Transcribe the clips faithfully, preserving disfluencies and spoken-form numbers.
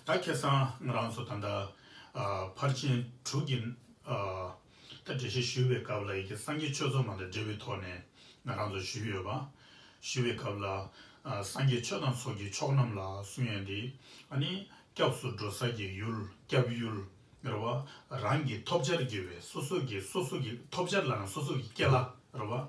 ད་ཁ་སང་ང་རང་ཚོ་ད་ལྟ་ཨ་ཕར་ཕྱིན་དྲུག་གི་ཨ་ད་འགྲེལ་བཤད་ཞུ་བའི་སྐབས་ལ་ཡི་གེ་སངས་རྒྱས་ཆོས་ཚོགས་མ་དང་འབྲེལ་བའི་ཐོག་ནས་ང་རང་ཚོ་ཞུས་ཡོད་པ། ཞུ་བའི་སྐབས་ལ་ཨ་སངས་རྒྱས་ཆོས་དང་ཚོགས་ཀྱི་མཆོག་རྣམས་ལ་གསུང་ཡས་འདི་ཨ་ནི་སྐྱབས་སུ་འགྲོ་ས་ཀྱི་ཡུལ་སྐྱབས་ཡུལ་རེད་བ། རང་གི་ཐོབ་བྱར་གྱུར་པའི་སོ་སོ་གི་སོ་སོ་གི་ཐོབ་བྱར་ལབ་ན་སོ་སོ་གི་སྐྱེ་ལ་རེད་བ།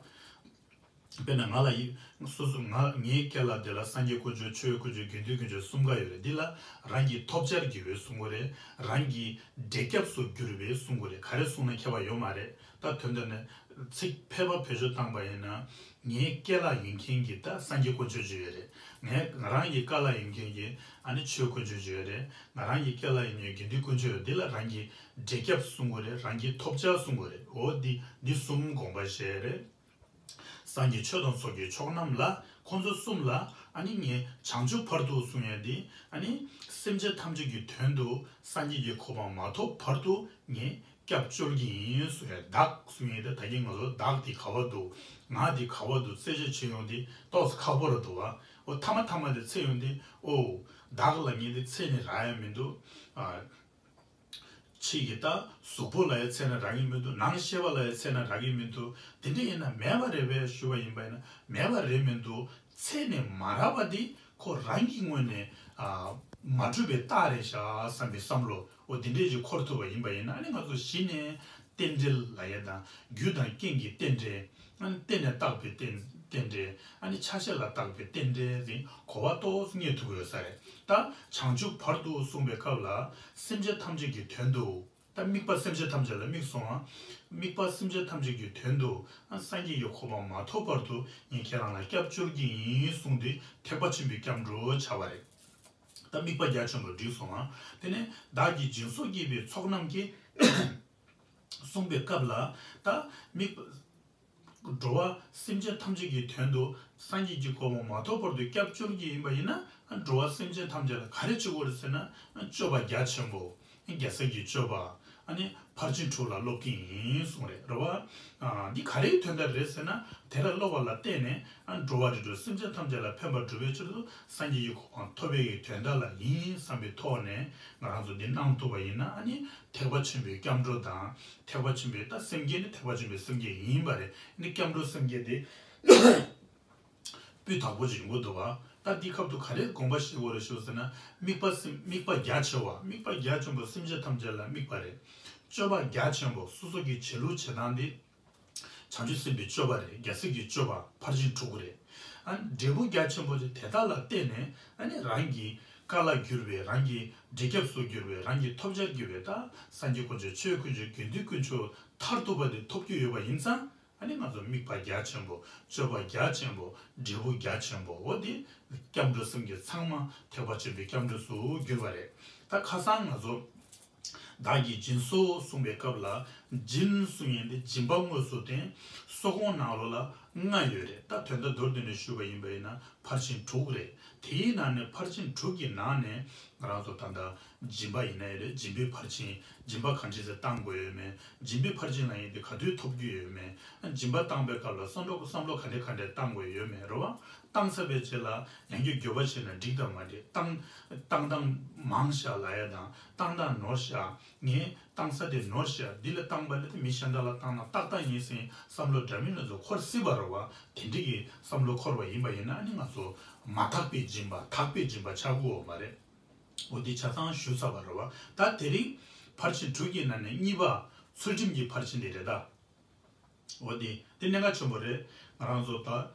དཔེར་ན་ང་ལ་ཡི་སོ་སོ་ང་ངའི་སྐྱེ་ལ་དེ་ལ་སངས་རྒྱས་དཀོན་མཆོག་ཆོས་དཀོན་མཆོག་དགེ་འདུན་དཀོན་མཆོག་གསུམ་ཀ་ཡོད་རེད། འདི་ལ་རང་གི་ཐོབ་བྱར་གྱུར་པའི་གསུང་གི་རེད། རང་གི་འབྲས་སྐྱབས་སུ་གྱུར་པའི་གསུང་གི་རེད། ག་རེ་གསུང་ན་ཁྱད་པར་ཡོད་མ་རེད། ད་དོན་དུ་ནི་ཚིག་ཕལ་པ་བེད་སྤྱོད་བཏང་པ་ཡིན་ན་ངའི་སྐྱེ་ལ་ཡིན་མཁན་གྱི་ད་སངས་རྒྱས་དཀོན་མཆོག་ཅིག་ཡོད་རེད། ངའི་ང་རང་གི་ཀ་ལ་ཡིན་མཁན་གྱི་ཨ་ནི་ཆོས་དཀོན་མཆོག་ཅིག་ཡོད་རེད། ང་རང་གི་སྐྱེ་ལ་ཡིན་མཁན་དགེ་འདུན་དཀོན་མཆོག་ཡོད། འདི་ལ་རང་གི་འབྲས་སྐྱབས་གསུང་གི་རེད། རང་གི་ཐོབ་བྱར་གསུང་གི་རེད། འོ་འདི་འདི་གསུམ་དགོངས་པ་བཞེས་རེད། སངས་རྒྱས་ཆོས་དང་ཚོགས་ཀྱི་མཆོག་རྣམས་ལ། ཁོང་ཚོ་གསུམ་ལ་ཨ་ནི་ངས་བྱང་ཆུབ་བར་དུ་གསུང་ཡས་འདི་ཨ་ནི་སེམས་ཅན་ཐམས་ཅད་ཀྱི་དོན་དུ་སངས་རྒྱས་ཀྱི་གོ་འཕང་མ་ཐོབ་བར་དུ་ངས་སྐྱབས་བཅོལ་གྱི་ཡིན་གསུང་ཡས། བདག་གསུང་ཡས་དེ་ད་གིན་ང་ཚོ་བདག་འདི་ག་བ་འདུག་ང་འདི་ག་བ་འདུག་རྩད་གཅོད་བྱེད་ཡོང་འདི་ཏོག་ཙམ་ཁག་པོ་ར་འདུག་བ། འོ་ཐ་མ་ཐ་མ་དེ་འཚོལ་ཡོང་འདི་ཨོ་བདག་ལ་ངས་འདི་འཚོལ་ནས་རག་ཡ་མི་འདུག་ཨ། ཕྱི་གི་ད་གཟུགས་པོ་ལ་ཡང་འཚོལ་ན་རག་གི་མི་འདུག་ནང་ཤེས་པ་ལ་ཡང་འཚོལ་ན་རག་གི་མི་འདུག་དེ་འདྲ་ཡིན་ན་མེད་པ་རེད་པས་ཞུ་བ་ཡིན་པ་ཡིན་ན་མེད་པ་རེད་མི་འདུག་འཚོལ་ནས་མ་རག་པ་འདི་ཁོ་རང་གི་ངོས་ནས་ཨ་མ་གྲུབ་པའི་རྟགས་རེད་ཤག་བསམ་པའི་བསམ་བློ་འོ་འདི་འདྲས་ཅིག་འཁོར་ཐུབ་པ་ཡིན་པ་ཡིན་ན་ཨ་ནི་ང་ཚོ་གཞི་ནས་རྟེན་འབྲེལ་ལབ་ཡས་དང་རྒྱུ་དང་རྐྱེན་གྱི་རྟེན་འབྲེལ། ཨ་ནི་རྟེན་ནས་བཏགས་པའི་རྟེན་རྟེན་འབྲེལ། ཨ་ནི་ཆ་ཤས་ལ་བཏགས་པའི་རྟེན་འབྲེལ་ཟེར་གོ་བ་ཏོག་ཙམ་རྙེད་ཐུབ་ཀྱི་ཡོད་ས་རེད། ད་བྱང་ཆུབ་བར་དུ་གསུངས་པའི་སྐབས་ལ་སེམས་ཅན་ཐམས་ཅད་ཀྱི་དོན་དུ། ད་དམིགས་པ་སེམས་ཅན་ཐམས་ཅད་ལ་དམིགས་སོང་ང་། དམིགས་པ་སེམས་ཅན་ཐམས་ཅད་ཀྱི་དོན་དུ་ཨ་སངས་རྒྱས་ཀྱི་གོ་འཕང་མ་ཐོབ་བར་དུ་ངས་ཁྱེད་རང་ལ་སྐྱབས་བཅོལ་གྱི་ཡིན་གསུངས་ཏེ་ཐེག་པ་ཆེན་པོའི་སྐྱབས་འགྲོ་བྱ་བ་རེད། ད་དམིགས་པ་རྒྱ་ཆེན་པོ་བསྒྲིགས་སོང་ང་། དེ་ནས་བདག་གིས་སྦྱིན་སོགས་བགྱིས་པའི་ཚོགས་རྣམས་ཀྱིས། གསུངས་པའི་སྐབས་ལ་ད་དམིགས་པ། འགྲོ་བ་སེམས་ཅན་ཐམས་ཅད་ཀྱི་དོན་དུ་སངས་རྒྱས་ཀྱི་གོ་འཕང་མ་ཐོབ་བར་དུ་སྐྱབས་བཅོལ་གྱི་ཡིན་པ་ཡིན་ན་འགྲོ་བ་སེམས་ཅན་ཐམས་ཅད་ལ་ག་རེ་བྱེད་དགོས་རེད་ཟེར་ན་སྤྱོད་པ་རྒྱ་ཆེན་པོ། རྒྱལ་སྲས་ཀྱི་སྤྱོད་པ། ཨ་ནི་ཕར་ཕྱིན་དྲུག་ལ་སློབ་ཀྱི་ཡིན་གསུངས་རེད་རེད་བ། འདི་ག་རེའི་དོན་དག་རེད་ཟེར་ན་དེ་ལ་སློབ་པ་ལ་བརྟེན་ནས་འགྲོ་བ་རིགས་དྲུག་སེམས་ཅན་ཐམས་ཅད་ལ་ཕན་པ་སྒྲུབ་པའི་ཕྱིར་དུ་སངས་རྒྱས་ཀྱི་གོ་འཕང་ཐོབ་པའི་དོན་དག་ལ་ཡིན་བསམ་པའི་ཐོག་ནས་ང་རང་ཚོ་འདི་གནང་ཐུབ་པ་ཡིན་ན་ཨ་ནི། ཐེག་པ་ཆེན་པོའི་སྐྱབས་འགྲོ་དང་། ཐེག་པ་ཆེན་པོའི་ད་སེམས་བསྐྱེད་ནི་ཐེག་པ་ཆེན་པོའི་སེམས་བསྐྱེད་ཡིན་པ་རེད། ནི་སྐྱབས་འགྲོ་སེམས་བསྐྱེད་དེ་སྤུས་དག་པོ་ཅིག་ཡོང་གི་འདུག་བ། ད་འདི་སྐབས་དུ་ག་རེ་དགོངས་པ་བཞེས་དགོས་རེད་ཞུ་ཟེར་ན། དམིགས་པ་སེམས་དམིགས་པ་རྒྱ་ཆེ་བ། དམིགས་པ་རྒྱ་ཆེན་པོ་སེམས་ཅན་ཐམས་ཅད་ལ་དམིགས་པ་རེད། སྤྱོད་པ་རྒྱ་ཆེན་པོ་སོ་སོ་གི་བྱེད་ལུགས་བྱེད་སྟངས་འདི། བྱང་ཆུབ་སེམས་དཔའི་སྤྱོད་པ་རེད། རྒྱལ་སྲས་ཀྱི་སྤྱོད་པ་ཕར་ཕྱིན་དྲུག་རེད། ཨ་ནི་འབྲས་བུ་རྒྱ་ཆེན་པོ་དེ་དེ་དག་ལ་བརྟེན་ནས་ཨ་ནི་རང་གི་ཀ་ལ་གྱུར་པའི་རང་གི་འབྲས་སྐྱབས་སུ་གྱུར་པའི་རང་གི་ཐོབ་བྱར་གྱུར་པའི་ད་སངས་རྒྱས་དཀོན་མཆོག་ཆོས་དཀོན་མཆོག་དགེ་འདུན་དཀོན་མཆོག་མཐར་ཐུག་པ་དེ་ཐོབ་རྒྱུ་ཡོད་པ་ཡིན་ཙང་ཨ་ནི་ང་ཚོ་དམིགས་པ་རྒྱ་ཆེན་པོ་སྤྱོད་པ་རྒྱ་ཆེན་པོ་འབྲས་བུ་རྒྱ་ཆེན་པོ་འོ་དེ་སྐྱབས་འགྲོ་སེམས་བསྐྱེད་ཚང་མ་ཐེག་པ་ཆེན་པོའི་སྐྱབས་འགྲོ་སུ་གྱུར་པ་རེད། ད་ཁ་སང་ང་ཚོ། བདག་གིས་སྦྱིན་སོགས་གསུངས་པའི་སྐབས་ལ་སྦྱིན་གསུང་ཡས་འདི་སྦྱིན་པ་དངོས་སུ་བསྟན། སོགས་གོང་ནང་ལོགས་ལ་ལྔ་ཡོད་རེད། ད་དོན་དག་མདོར་བསྡུས་ནས་ཞུས་པ་ཡིན་པ་ཡིན་ན་ཕར་ཕྱིན་དྲུག་རེད། དེའི་ནང་ནས་ཕར་ཕྱིན་དྲུག་གི་ནང་ནས་ང་རང་ཚོ་ད་ལྟ་སྦྱིན་པ་ཡིན་ན་ཡོད་རེད། སྦྱིན་པའི་ཕར་ཕྱིན་སྦྱིན་པ་ག་འདྲས་སེ་བཏང་དགོས་ཡོད་མེད། སྦྱིན་པའི་ཕར་ཕྱིན་ལ་ཡིན་ཏེ་ག་དུས་ཐོབ་རྒྱུ་ཡོད་མེད། སྦྱིན་པ་བཏང་པའི་སྐབས་ལ་བསམ་བློ་བསམ་བློ་ག་འདྲས་ག་འདྲས་བཏང་དགོས་ཡོད་མེད་རེད་བ། བཏང་ཚར་བའི་རྗེས་ལ་ཡང་བསྐྱར་འགྱོད་པ་བྱས་ན་འགྲིག་དང་མ་འགྲིག་བཏང་བཏང་སྟངས་མང་ཤག་ལབ་ཡ་དང་། བཏང་སྟངས་ནོར་ཤག་ངས་བཏང་ས་དེ་ནོར་ཤག་འདི་ལ་བཏང་པ་ལས་དེ་མི་གཞན་དག་ལ་བཏང་ན་ཏག་ཏག་ཡིན་ཟེར་བསམ་བློ་འདྲ་མིན་སྣ་ཚོགས་འཁོར་སྲིད་པ་རེད་བ། དེ་འདྲ་གི་བསམ་བློ་འཁོར་བ་ཡིན་པ་ཡིན་ན་ཨ་ནི་ང་ཚོ་མ་དག་པའི་སྦྱིན་པ་དག་པའི་སྦྱིན་པ་ཆགས་ཀྱི་ཡོད་མ་རེད། འོ་འདི་ཆ་ཚང་ཞུ་ཚར་བ་རེད་བ། ད་དེ་རིང་ཕར་ཕྱིན་དྲུག་གི་ནང་ནས་གཉིས་པ་ཚུལ་ཁྲིམས་ཀྱི་ཕར་ཕྱིན་དེ་རེད་ད། འོ་དེ་དེ་གནད་འགག་ཆེན་པོ་རེད། ང་རང་ཚོ་ད་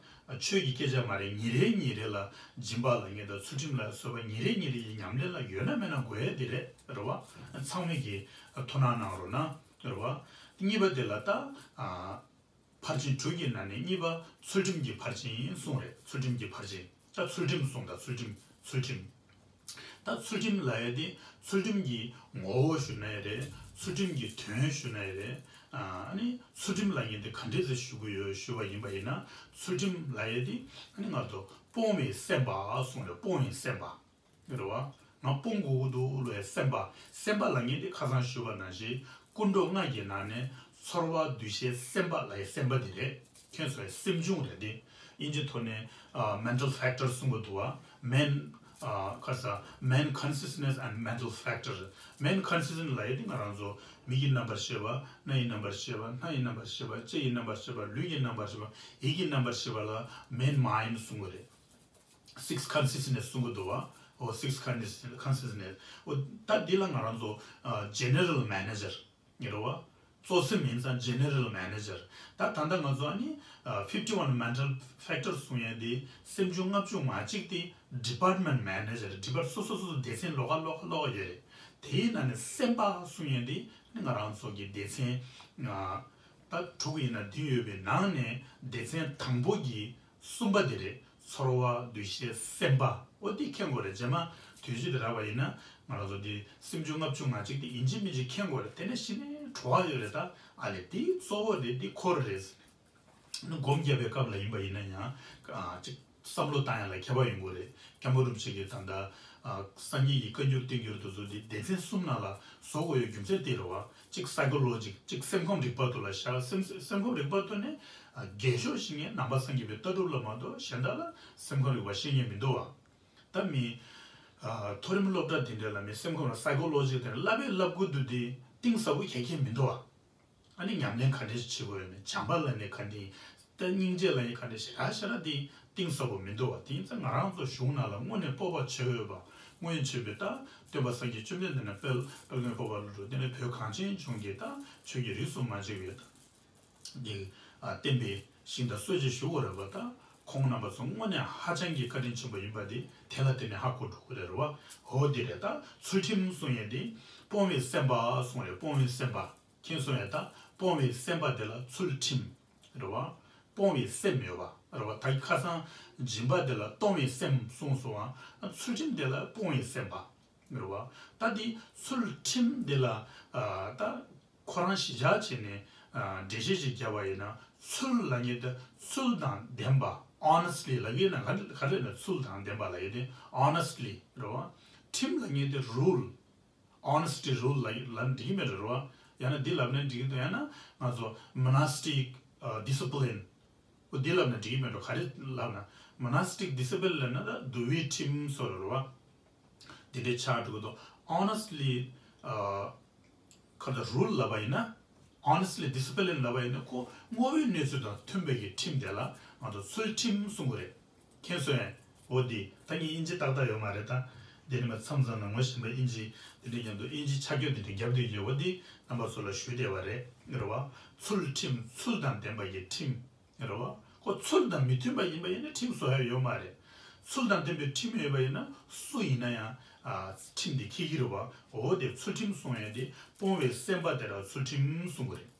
ཆོས་ཀྱི་སྐད་ཆ་མ་རེད། ཉིན་རེ་ཉིན་རེ་ལ་སྦྱིན་པ་ལབ་མཁན་དང་ཚུལ་ཁྲིམས་ལ་སོགས་པ་ཉིན་རེ་ཉིན་རེ་ཡི་ཉམས་ལེན་ལ་ཡོད་ན་མེད་ན་དགོས་ཡ་དེ་རེད་རེད་བ། ཚང་མས་ཀྱི་ཐུགས་སྣང་གནང་རོགས་གནང་རེད་བ། གཉིས་པ་དེ་ལ་ད་ཕར་ཕྱིན་དྲུག་གི་ནང་ནས་གཉིས་པ་ཚུལ་ཁྲིམས་ཀྱི་ཕར་ཕྱིན་གསུངས་རེད། ཚུལ་ཁྲིམས་ཀྱི་ཕར་ཕྱིན། ད་ཚུལ་ཁྲིམས་གསུངས། ད་ཚུལ་ཁྲིམས་ཚུལ་ཁྲིམས། ད་ཚུལ་ཁྲིམས་ལབ་ཡ་དེ་ཚུལ་ཁྲིམས་ཀྱི་ངོ་བོ་ཞུ་ན་ཡ་རེད། ཚུལ་ཁྲིམས་ཀྱི་དོན་ཞུ་ན་ཡ་རེད། ཨ་ནི་ཚུལ་ཁྲིམས་ལབ་མཁན་དེ་ག་འདྲས་སེ་ཞུ་གི་ཡོད་ཞུ་བ་ཡིན་པ་ཡིན་ན་ཚུལ་ཁྲིམས་ལབ་ཡ་དེ་ཨ་ནི་ང་ཚོ་སྤོང་བའི་སེམས་པ་གསུངས་རེད། སྤོང་བའི་སེམས་པ་རེད་བ། ང་སྤོང་དགོས་ཀྱི་འདུག་ལབ་ཡ་སེམས་པ། སེམས་པ་ལབ་མཁན་དེ་ཁ་སང་ཞུས་པ་ནང་བཞིན་ཀུན་འགྲོ་ལྔ་གི་ནང་ནས་ཚོར་བ་འདུ་ཤེས་སེམས་པ་ལབ་ཡ་སེམས་པ་དེ་རེད། ཁྱོད་ཚོའི་སེམས་བྱུང་རེད་དེ། དབྱིན་ཇི་ཐོག་ནས་ཨ་mental factor གསུང་གི་འདུག་བ། men ཨ་ཁ་ས་main consciousness and mental factor། main consciousness ལབ་ཡས་དེ་ང་རང་ཚོ་མིག་གི་རྣམ་པར་ཤེས་པ། རྣ་ཡི་རྣམ་པར་ཤེས་པ། སྣ་ཡི་རྣམ་པར་ཤེས་པ། ལྕེ་ཡི་རྣམ་པར་ཤེས་པ། ལུས་ཀྱི་རྣམ་པར་ཤེས་པ། ཡིད་ཀྱི་རྣམ་པར་ཤེས་པ་ལ་main mind གསུང་གི་རེད། six consciousness གསུང་གི་འདུག་བ། འོ་six consciousness། འོ་ད་འདི་ལ་ང་རང་ཚོ་ཨ་general manager ཡིན་རེད་བ། གཙོ་སེམས་ཡིན་ཙང་general manager། ད་ད་ལྟ་ང་ཚོ་ཨ་ནི་ཨ་fifty one mental factor གསུང་ཡས་དེ་སེམས་བྱུང་ལྔ་བཅུ་ང་གཅིག་དེ་department manager། department སོ་སོ་སོ་སོ་སྡེ་ཚན་ལོགས་ཀ་ལོགས་ཀ་ལོགས་ཀ་ཡོད་རེད། དེའི་ནང་ནས་སེམས་པ་གསུང་ཡས་དེ་ཨ་ནི་ང་རང་ཚོ་གི་སྡེ་ཚན་ཨ་ད་དྲུག་ཡིན་ན་བདུན་ཡོད་པའི་ནང་ནས་སྡེ་ཚན་དང་པོ་གི་གསུམ་པ་དེ་རེད། ཚོར་བ། འདུ་ཤེས། སེམས་པ། འོ་འདི་མཁྱེན་དགོས་རེད། རྗེས་མ་དུས་ཚོད་དེ་རག་པ་ཡིན་ན་ང་རང་ཚོ་འདི་སེམས་བྱུང་ལྔ་བཅུ་ང་གཅིག་དེ་ཡིན་གཅིག་མིན་གཅིག་མཁྱེན་དགོས་རེད། དེ་ནས་གཞི་ནས་བྲོ་བ་ཡོད་རེད། ད་ཨ་ལས་འདི་གཙོ་བོ་རེད། འདི་ཁོ་ར་རེད། སྒོམ་རྒྱབ་པའི་སྐབས་ལ་ཡིན་པ་ཡིན་ན་ཡང་ཨ་ཅིག་བསམ་བློ་བཏང་ཡ་ལ་ཁྱད་པར་ཡོང་གི་རེད། སྐྱབས་མགོན་རིན་པོ་ཆེ་གིས་ད་ལྟ་ཨ་སངས་རྒྱས་ཀྱི་བཀའ་འགྱུར་བསྟན་འགྱུར་དེ་ཚོ་འདི་སྡེ་ཚན་གསུམ་ནང་ལ་བཟོ་དགོས་ཡོད་རྒྱུ་མཚན་དེ་རེད་བ། གཅིག་psychology། གཅིག་སེམས་ཁམས་རིག་པ་དུ་ལ་བཞག་སེམས་སེམས་ཁམས་རིག་པ་དུ་ནས་ཨ་རྒས་ཤོས་ཤིག་ངས་ནང་པ་སངས་རྒྱས་པའི་ལྟ་གྲུབ་ལ་མ་གཏོགས་གཞན་དག་ལ་སེམས་ཁམས་རིག་པ་ཤེས་མཁན་མི་འདུག་བ། ད་མི་ཨ་མཐོ་རིམ་སློབ་གྲྭ་དེ་འདྲ་ལ་མི་སེམས་ཁམས་ལ་psychology་དེ་བསླབ་པའི་བསླབ་དགོས་དུས་དེ་གཏིང་ཟབ་པོ་ག་གེ་མི་འདུག་བ། ཨ་ནི་ཉམས་ལེན་ག་འདྲས་བྱེད་དགོས་ཡོད་མེད། བྱམས་པ་ལབ་ནས་ག་འདྲས། ད་སྙིང་རྗེ་ལབ་ནས་ག་འདྲས། ཞེ་དྲག་ཞེ་དྲག་དེ་གཏིང་ཟབ་པོ་མི་འདུག་བ། དེ་ཡིན་ཙང་ང་རང་ཚོ་གཞུང་ནང་ལ་དངོས་གནས་སྤོབས་པ་བྱེད་འོས་པ། སྔོན་ཆད་པའི་ད་སྟོན་པ་སངས་རྒྱས་བཅོམ་ལྡན་འདས་ནས་དཔལ་དཔལ་མགོན་འཕགས་པ་ཀླུ་སྒྲུབ། དེ་ནས་བོད་གངས་ཅན་ལྗོངས་ཀྱི་ད་ཆོས་ཀྱི་རིས་སུ་མ་ཆད་པའི་ད་འདི་ཨ་བསྟན་པའི་ཞིང་དང་སྲོལ་ཅིག་ཞུ་དགོས་རེད་པ། ད་ཁོང་རྣམ་པ་ཚོ་དངོས་གནས་ཧ་ཅང་གི་བཀའ་དྲིན་ཆེན་པོ་ཡིན་པ་དེ་དེ་ལ་བརྟེན་ནས་ཧ་གོ་འགྲོ་གི་རེད་བ། འོ་དེ་རེད། ད་ཚུལ་ཁྲིམས་གསུང་ཡས་དེ་སྤོང་བའི་སེམས་པ་གསུང་རེད། སྤོང་བའི་སེམས་པ། མཁྱེན་སོང་ཡ། ད་སྤོང་བའི་སེམས་པ་དེ་ལ་ཚུལ་ཁྲིམས་རེད་བ། སྤོང་བའི་སེམས་ཡོད་པ་རེད་བ། ད་ཁ་སང་སྦྱིན་པ་དེ་ལ་གཏོང་བའི་སེམས་གསུངས་སོང་བ། ཚུལ་ཁྲིམས་དེ་ལ་སྤོང་བའི་སེམས་པ་རེད་བ། ད་དེ་ཚུལ་ཁྲིམས་དེ་ལ་ཨ་ད་ཁོ་རང་གཞི་བཞག་བྱས་ནས་ཨ་འགྲེལ་བཤད་ཅིག་བརྒྱབ་པ་ཡིན་ན། ཚུལ་ལབ་མཁན་དེ་ཚུལ་དང་ལྡན་པ། honestly ལབ་ཡོད་ན་ག་རེ་ག་རེ་ལ་ཚུལ་དང་ལྡན་པ་ལབ་ཡོད་དེ། honestly རེད་བ། ཁྲིམས་ལབ་མཁན་དེ་rule། honesty rule ལ་ལ་འགྲིག་གི་མེད་རེད་བ། ཡང་ན་འདི་ལབ་ན་འགྲིག་གི་འདུག་ཡང་ན་ང་ཚོ་monastic ཨ་discipline འོ་འདི་ལབ་ན་འགྲིག་གི་མེད་འགྲོ། ག་རེ་ལབ་ན། monastic discipline ལབ་ན་ད་འདུལ་བའི་ཁྲིམས་སོགས་རེད་བ། འདི་འདྲའི་ཆགས་འགྲོ་གི་འདུག honestly ཨ་ཁ་ད་rule ལབ་པ་ཡིན་ན། honestly discipline ལབ་པ་ཡིན་ན་ཁོ་དངོས་པོའི་གནས་ཚུལ་དང་མཐུན་པའི་གི་ཁྲིམས་དེ་ལ་ང་ཚོ་ཚུལ་ཁྲིམས་གསུང་གི་རེད། མཁྱེན་སོང་ངས། འོ་འདི་ད་ངས་དབྱིན་ཇི་ཏག་ཏག་ཡོད་མ་རེད། ད་འདི་ནས་མར་མཚམས་མཚམས་ལ་ངོ་ཤེས་པ་དབྱིན་ཇི་འདི་འདྲ་མཉམ་དུ་དབྱིན་ཇི་ཕྱག་རྒྱ་འདི་འདྲ་རྒྱབ་བསྡད་ཡོད་པ་འདི་རྣམ་པ་ཚོ་ལ་ཞུས་བསྡད་པ་རེད། རེད་བ། ཚུལ་ཁྲིམས། ཚུལ་དང་ལྡན་པ་ཡི་ཁྲིམས། རེད་བ། ཁོ་ཚུལ་དང་མི་མཐུན་པ་ཡིན་པ་ཡིན་ན་ཁྲིམས་བཟོ་ཡ་ཡོད་མ་རེད། ཚུལ་དང་ལྡན་པའི་ཁྲིམས་ཡོད་པ་ཡིན་ན་སུ་ཡིན་ན་ཡང་ཨ་ཁྲིམས་འདི་འཁྱེར་གྱི་རེད་བ། འོ་དེ་ཚུལ་ཁྲིམས་གསུང་ཡ་དེ་སྤོང་བའི་སེམས་པ་དེ་ལ་ཚུལ་ཁྲིམས་གསུང་གི་རེད།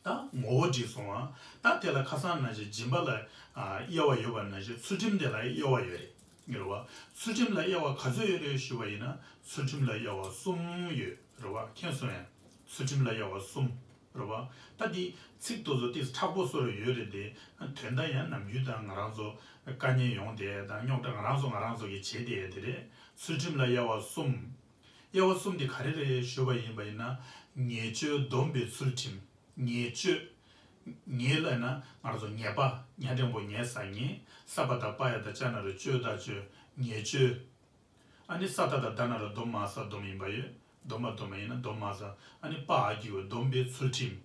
ད་ངོ་བོ་འགྲིག་སོང་ང་། ད་དེ་ལ་ཁ་སང་ནང་བཞིན་སྦྱིན་པ་ལ་ཨ་དབྱེ་བ་ཡོད་པ་ནང་བཞིན་ཚུལ་ཁྲིམས་དེ་ལ་དབྱེ་བ་ཡོད་རེད། རེད་བ། ཚུལ་ཁྲིམས་ལ་དབྱེ་བ་ག་ཚོད་ཡོད་རེད་ཞུས་པ་ཡིན་ན། ཚུལ་ཁྲིམས་ལ་དབྱེ་བ་གསུམ་ཡོད་རེད་བ། མཁྱེན་སོང་ངས། ཚུལ་ཁྲིམས་ལ་དབྱེ་བ་གསུམ་རེད་བ། ད་འདི་ཚིག་ཏོ་ཚོ་ཏིས་མཁྲེགས་པོ་བཟོ་རེ་ཡོད་རེད་དེ། དོན་དག་ཡང་ནམ་རྒྱུན་དང་ང་རང་ཚོ་དཀའ་ངལ་ཡོང་དེ་དང་རྙོག་དྲ་ང་རང་ཚོ་ང་རང་ཚོ་གི་བྱེད་དེ་དེ་རེད། ཚུལ་ཁྲིམས་ལ་དབྱེ་བ་གསུམ། དབྱེ་བ་གསུམ་དེ་ག་རེ་རེད་ཞུས་པ་ཡིན་པ་ཡིན་ན། ཉེས་སྤྱོད་སྡོམ་པའི་ཚུལ་ཁྲིམས། ཉེས་སྤྱོད། ཉེས་ལབ་ན་ང་རང་ཚོ་ཉེས་པ། ཉ་འགྲེང་བུ་ཉེ་ས་ཉེས། ས་པ་ད་པ་ཡ་ད་ཅ་ན་རོ་སྤྱོད་ད་སྤྱོད། ཉེས་སྤྱོད། ཨ་ནི་ས་ཏ་ད་ད་ན་རོ་སྡོམ་མ་ས་སྡོམ་ཡིན་པ་ཡོད། སྡོམ་མ་སྡོམ་མ་ཡིན་ན་སྡོམ་མ་ས། ཨ་ནི་པ་ཨ་གི་བ་སྡོམ་པའི་ཚུལ་ཁྲིམས།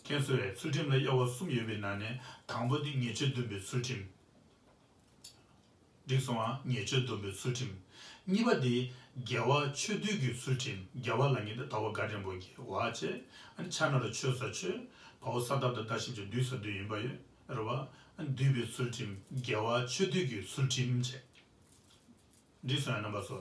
མཁྱེན་སོང་ངས། ཚུལ་ཁྲིམས་ལ་དབྱེ་བ་གསུམ་ཡོད་པའི་ནང་ནས་དང་པོ་དེ་ཉེས་སྤྱོད་སྡོམ་པའི་ཚུལ་ཁྲིམས། འགྲིག་སོང་ང་། ཉེས་སྤྱོད་སྡོམ་པའི་ཚུལ་ཁྲིམས། གཉིས་པ་དེ་དགེ་བ་ཆོས་སྡུད་ཀྱི་ཚུལ་ཁྲིམས། དགེ་བ་ལབ་མཁན་དེ་ཟླ་བ་དགའ་འགྲེང་བུ་དགེ་བ་བྱས། ཨ་ནི་ཕྱག་ན་རུ་མཆོད་ས་མཆོད། བའོ་ས་ཏ་ད་ད་ཞིབ་ཅིག་སྡུད་ས་སྡུད་ཡིན་པ་ཡོད་རེད་བ། ཨ་ནི་སྡུད་པའི་ཚུལ་ཁྲིམས། དགེ་བ་ཆོས་སྡུད་ཀྱི་ཚུལ་ཁྲིམས་བྱས། འགྲིག་སོང་ངས་རྣམ་པ་ཚོ།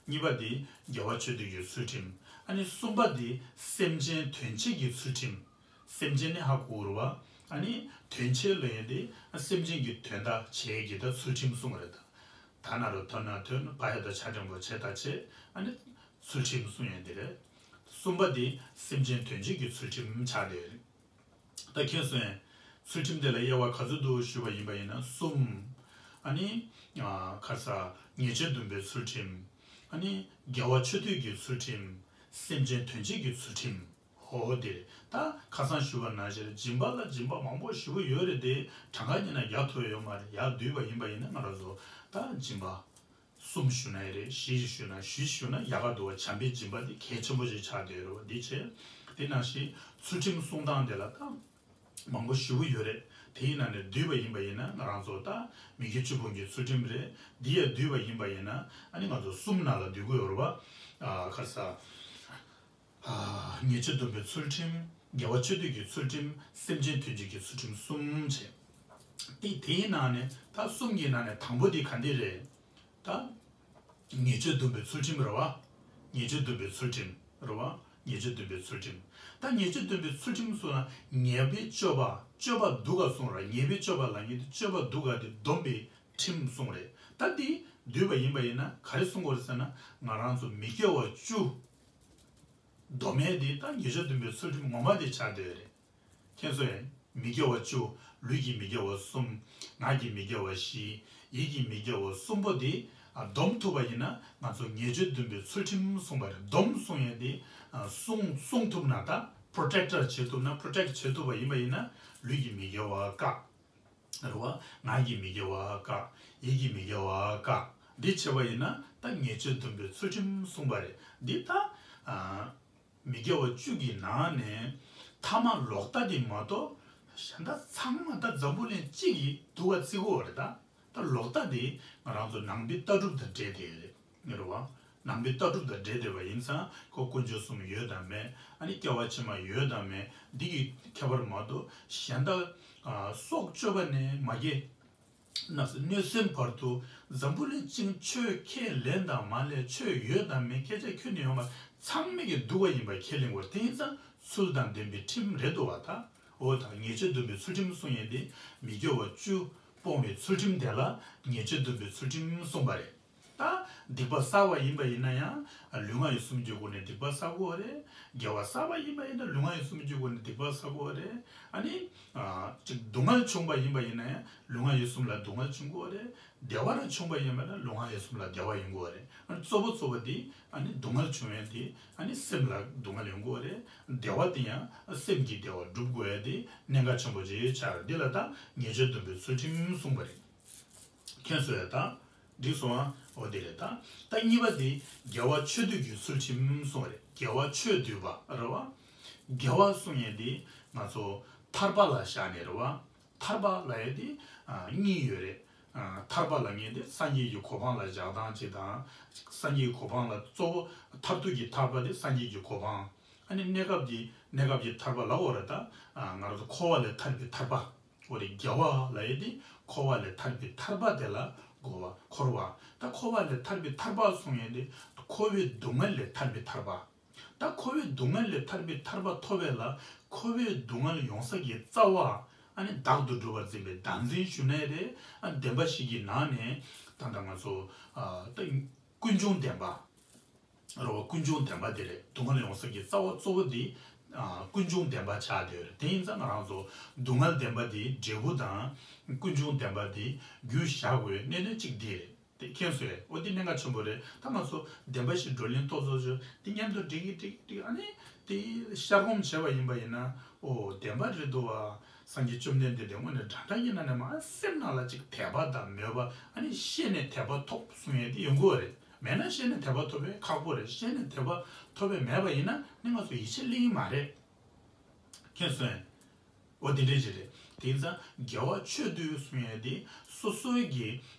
གཉིས་པ་དེ་དགེ་བ་ཆོས་སྡུད་ཀྱི་ཚུལ་ཁྲིམས། ཨ་ནི་གསུམ་པ་དེ་སེམས་ཅན་དོན་བྱེད་ཀྱི་ཚུལ་ཁྲིམས། སེམས་ཅན་ནི་ཧ་གོ་རུ་བ། ཨ་ནི་དོན་བྱེད་ལ་ཡོད་དེ་སེམས་ཅན་གྱི་དོན་དག་བྱེད་ཀྱི་ད་ཚུལ་ཁྲིམས་གསུངས་པ་རེད་ད། ད་ན་རོ་དོ་ན་དོན། བ་ཡ་ད་ཆ་འགྲེང་བུ་བྱེད་ད་བྱེད། ཨ་ནི་ཚུལ་ཁྲིམས་གསུངས་ཡོད་དེ་རེད། གསུམ་པ་དེ་སེམས་ཅན་དོན་བྱེད་ཀྱི་ཚུལ་ཁྲིམས་ཆགས་བསྡད་ཡོད་རེད། ད་མཁྱེན་སོང་ངས། ཚུལ་ཁྲིམས་དེ་ལ་དབྱེ་བ་ག་ཚོད་འདུག་ཞུས་པ་ཡིན་པ་ཡིན་ན་གསུམ། ཨ་ནི། ཨ་ཁ་ས། ཉེས་སྤྱོད་སྡོམ་པའི་ཚུལ་ཁྲིམས། ཨ་ནི། དགེ་བ་ཆོས་སྡུད་ཀྱི་ཚུལ་ཁྲིམས། སེམས་ཅན་དོན་བྱེད་ཀྱི་ཚུལ་ཁྲིམས། ཧོ་དེ་རེད། ད་ཁ་སང་ཞུས་པ་ནང་བཞིན་སྦྱིན་པ་ལ་སྦྱིན་པ་མང་པོ་ཞེ་པོ་ཡོད་རེད་དེ། གྲངས་ཀ་ཉིད་ན་ཡར་ཐོན་ཡོད་མ་རེད། ཡར་བསྡུས་པ་ཡིན་པ་ཡིན་ན་ང་རང་ཚོ་ད་སྦྱིན་པ། གསུམ་ཞུ་ན་ཡི་རེད། བཞི་ཞུ་ན་བཞི་ཞུ་ན་ཡག་ག་འདུག་བ། བྱམས་པའི་སྦྱིན་པ་དེ་གལ་ཆེན་པོ་ཞིག་ཆགས་བསྡད་ཡོད་རེད་བ། འདི་བྱས། དེ་ནང་བཞིན་ཚུལ་ཁྲིམས་སྲུང་སྟངས་དེ་ལ་ད་མང་པོ་ཞེ་པོ་ཡོད་རེད། དེའི་ནང་ནས་བསྡུས་པ་ཡིན་པ་ཡིན་ན་ང་རང་ཚོ་ད་མི་དགེ་བཅུ་སྤོང་གི་ཚུལ་ཁྲིམས་རེད། འདི་ཡང་བསྡུས་པ་ཡིན་པ་ཡིན་ན་ཨ་ནི་ང་ཚོ་གསུམ་ནང་ལ་འདུས་ཀྱི་ཡོད་རེད་བ། ཨ་ག་རེ་ཟ། ཨ་ཉེས་སྤྱོད་སྡོམ་པའི་ཚུལ་ཁྲིམས། དགེ་བ་ཆོས་སྡུད་ཀྱི་ཚུལ་ཁྲིམས། སེམས་ཅན་དོན་བྱེད་ཀྱི་ཚུལ་ཁྲིམས་གསུམ་བྱས། དེ་དེའི་ནང་ནས་ད་གསུམ་གྱི་ནང་ནས་དང་པོ་དེ་ག་འདི་རེད། ད་ཉེས་སྤྱོད་སྡོམ་པའི་ཚུལ་ཁྲིམས་རེད་བ། ཉེས་སྤྱོད་སྡོམ་པའི་ཚུལ་ཁྲིམས་རེད་བ། ཉེས་སྤྱོད་སྡོམ་པའི་ཚུལ་ཁྲིམས། ད་ཉེས་སྤྱོད་སྡོམ་པའི་ཚུལ་ཁྲིམས་སོགས་ལ་ཉེས་པའི་སྤྱོད་པ། སྤྱོད་པ་སྡུག་ག་གསུངས་ར། ཉེས་པའི་སྤྱོད་པ་ལ་ཉེས་སྤྱོད་པ་སྡུག་ག་དེ་སྡོམ་པའི་ཁྲིམས་གསུངས་རེད། ད་དེ་བསྡུས་པ་ཡིན་པ་ཡིན་ན་ག་རེ་གསུང་དགོས་རེད་ཟེར་ན། ང་རང་ཚོ་མི་དགེ་བ་བཅུ་སྡོམ་ཡས་དེ་ད་ཉེས་སྤྱོད་སྡོམ་པའི་ཚུལ་ཁྲིམས་ངོ་མ་དེ་ཆགས་བསྡད་ཡོད་རེད། མཁྱེན་སོང་ངས། མི་དགེ་བ་བཅུ། ལུས་ཀྱི་མི་དགེ་བ་གསུམ། ངག་གི་མི་དགེ་བ་བཞི། ཡིད་ཀྱི་མི་དགེ་བ་གསུམ་པོ་དེ་ཨ་སྡོམ་ཐུབ་པ་ཡིན་ན་ང་ཚོ་ཉེས་སྤྱོད་སྡོམ་པའི་ཚུལ་ཁྲིམས་སྲུང་བ་རེད། སྡོམ་སྲུང་ཡས་དེ་ཨ་སྲུང་སྲུང་ཐུབ་ན། ད་པྲོ་ཊེག་ཊར་བྱེད་ཐུབ་ན། པྲོ་ཊེག་བྱེད་ཐུབ་པ་ཡིན་པ་ཡིན་ན་ལུས་ཀྱི་མི་དགེ་བ་བཀག་རེད་བ། ངག་གི་མི་དགེ་བ་བཀག་ཡིད་ཀྱི་མི་དགེ་བ་བཀག་འདི་བྱས་པ་ཡིན་ན་ད་ཉེས་སྤྱོད་སྡོམ་པའི་ཚུལ་ཁྲིམས་སྲུང་བ་རེད། འདི་ད་ཨ་མི་དགེ་བ་བཅུ་གི་ནང་ནས་ཐ་མ་ལོག་ལྟ་དེ་མ་གཏོགས་གཞན་དག་ཚང་མ་ད་འཛམ་བུ་གླིང་གཅིག་གིས་སྡུག་ག་བརྩི་གི་ཡོད་རེད། ད་ད་ལོག་ལྟ་དེ་ང་རང་ཚོ་ནང་པའི་ལྟ་གྲུབ་དང་འབྲེལ་བསྡད་ཡོད་རེད། ངེས་རེད་བ། ནང་པའི་ལྟ་གྲུབ་དང་འབྲེལ་བསྡད་པ་ཡིན་ཙང་ཁོ་དཀོན་མཆོག་གསུམ་ཡོད་དམ་མེད། ཨ་ནི་སྐྱེ་བ་ཕྱི་མ་ཡོད་དམ་མེད། འདི་གི་ཁྱད་པར་མ་གཏོགས་གཞན་དག་ཨ་སྲོག་གཅོད་པ་ནས་མ་སྐྱེས་ན་གནོད་སེམས་བར་དུ་འཛམ་བུ་གླིང་སྤྱི་ཆོས་ཁས་ལེན་དང་མ་ལེན། ཆོས་ཡོད་དང་མེད། སྐད་ཆ་ཁྱོན་ནས་ཡོད་མ། ཚང་མས་ཀྱི་སྡུག་པ་ཡིན་པ་ཁས་ལེན་དགོས། དེ་ཡིན་ཙང་ཚུལ་དང་ལྡན་པའི་ཁྲིམས་རེད་འདུག་བ། ད་འོ་ད་ཉེས་སྤྱོད་སྡོམ་པའི་ཚུལ་ཁྲིམས་སྲུང་ཡས་དེ་མི་དགེ་བ་བཅུ་སྤོང་བའི་ཚུལ་ཁྲིམས་དེ་ལ་ཉེས་སྤྱོད་སྡོམ་པའི་ཚུལ་ཁྲིམས་གསུངས་པ་རེད། ད་སྡིག་པ་བསགས་པ་ཡིན་པ་ཡིན་ན་ཡང་ལུས་ངག་ཡིད་གསུམ་གྱི་སྒོ་ནས་སྡིག་པ་བསགས་དགོས་རེད། དགེ་བ་བསགས་པ་ཡིན་པ་ཡིན་ན་ལུས་ངག་ཡིད་གསུམ་གྱི་སྒོ་ནས་སྡིག་པ་བསགས་དགོས་རེད། ཨ་ནི་ཨ་ཅིག་སྡུག་བསྔལ་བྱུང་བ་ཡིན་པ་ཡིན་ན་ཡང་ལུས་ངག་ཡིད་གསུམ་ལ་སྡུག་བསྔལ་བྱུང་དགོས་རེད། བདེ་བ་རང་བྱུང་བ་ཡིན་པ་ན་ལུས་ངག་ཡིད་གསུམ་ལ་བདེ་བ་ཡོང་དགོས་རེད། ཨ་ནི་གཙོ་བོ་གཙོ་བོ་དེ་ཨ་ནི་སྡུག་བསྔལ་བྱུང་བའི་དེ་ཨ་ནི་སེམས་ལ་སྡུག་བསྔལ་ཡོང་དགོས་རེད། བདེ་བ་དེ་ཡང་སེམས་ཀྱི་བདེ་བ་སྒྲུབ་དགོས་ཡ་དེ་གནད་འགག་ཆེན་པོ་ཅིག་ཆགས་རེད། འདི་ལ་ད་ཉེས་སྤྱོད་སྡོམ་པའི་ཚུལ་ཁྲིམས་གསུངས་པ་རེད། མཁྱེན་སོང་ཡ། ད་འགྲིག་སོང་ཨ། འོ་དེ་རེད། ད་ད་གཉིས་པ་དེ་དགེ་བ་ཆོས་སྡུད་ཀྱི་ཚུལ་ཁྲིམས་གསུངས་པ་རེད། དགེ་བ་ཆོས་སྡུད་པ་རེད་བ། དགེ་བ་གསུང་ཡས་དེ་ང་ཚོ་ཐར་པ་ལ་བཞག་ནས་རེད་བ། ཐར་པ་ལབ་ཡས་དེ་ཨ་གཉིས་ཡོད་རེད། ཨ་ཐར་པ་ལབ་མཁན་དེ་སངས་རྒྱས་ཀྱི་གོ་འཕང་ལ་བཞག་སྟངས་གཅིག་དང་། སངས་རྒྱས་ཀྱི་གོ་འཕང་ལ་གཙོ་བོ་མཐར་ཐུག་གི་ཐར་པ་དེ་སངས་རྒྱས་ཀྱི་གོ་འཕང་། ཨ་ནི་གནས་སྐབས་ཀྱི་གནས་སྐབས་ཀྱི་ཐར་པ་ལབ་དགོས་རེད། ད་ཨ་ང་རང་ཚོ་འཁོར་བ་ལས་ཐར་པའི་ཐར་པ། འོ་རེད། དགེ་བ་ལབ་ཡས་དེ་འཁོར་བ་ལས་ཐར་པའི་ཐར་པ་དེ་ལ་གོ་བ་འཁོར་བ། ད་འཁོར་བ་ལས་ཐར་པའི་ཐར་པ་གསུང་ཡས་དེ་འཁོར་བའི་སྡུག་བསྔལ་ལས་ཐར་པའི་ཐར་པ། ད་འཁོར་བའི་སྡུག་བསྔལ་ལས་ཐར་པའི་ཐར་པ་ཐོབ་པ་ལ་འཁོར་བའི་སྡུག་བསྔལ་ཡོང་ས་ཀྱི་རྩ་བ་ཨ་ནི་བདག་ཏུ་གྲུབ་པར་འཛིན་པའི་བདག་འཛིན་ཞུ་ནའི་རེད། ཨ་བདེན་པ་བཞི་གི་ནང་ནས་ད་ལྟ་ང་ཚོ་ཨ་ད་ཀུན་འབྱུང་བདེན་པ་རེད་བ། ཀུན་འབྱུང་བདེན་པ་དེ་རེད། སྡུག་བསྔལ་ཡོང་ས་ཀྱི་རྩ་བ་གཙོ་བོ་དེ་ཨ་ཀུན་འབྱུང་བདེན་པ་ཆགས་བསྡད་ཡོད་རེད། དེ་ཡིན་ཙང་ང་རང་ཚོ་སྡུག་བསྔལ་བདེན་པ་དེ་འབྲས་བུ་དང་ཀུན་འབྱུང་བདེན་པ་དེ་རྒྱུ་བཞག་དགོས་གནད་དོན་གཅིག་དེ་རེད། དེ་མཁྱེན་སོང་ངས། འོ་འདི་གནད་འགག་ཆེན་པོ་རེད། ད་ང་ཚོ་བདེན་པ་བཞི་བགྲོ་གླེང་ཏོག་ཙམ་བྱུང་། འདི་མཉམ་དུ་འགྲིག་གི་འགྲིག་གི་འགྲིག་ཨ་ནི་དེ་ཤར་སྒོམ་བྱས་པ་ཡིན་པ་ཡིན་ན། ཨོ་བདེན་པ་རེད་འདུག་བ། སངས་རྒྱས་བཅོམ་ལྡན་འདས་དེ་དངོས་གནས་དྲང་ཡིན་ན་ནས་མ་སེམས་ནང་ལ་ཅིག་དད་པ་དང་མོས་པ། ཨ་ནི་ཤེས་ནས་དད་པ་ཐོབ་གསུང་ཡས་དེ་ཡོང་གི་རེད། མེད་ན་ཤེས་ནས་དད་པ་ཐོབ་པའི་ཁག་པོ་རེད། ཤེས་ནས་དད་པ་ཐོབ་པའི་མེད་པ་ཡིན་ན་ནི་ང་ཚོ་ཡིད་ཆེས་ལེན་གྱི་མ་རེད། མཁྱེན་སོང་ངས། འོ་དེ་འདྲས་ཅིག་རེད། དེ་ཡིན་ཙང་དགེ་བ་ཆོས་སྡུད་གསུང་ཡས་དེ་སོ་སོའི་གི་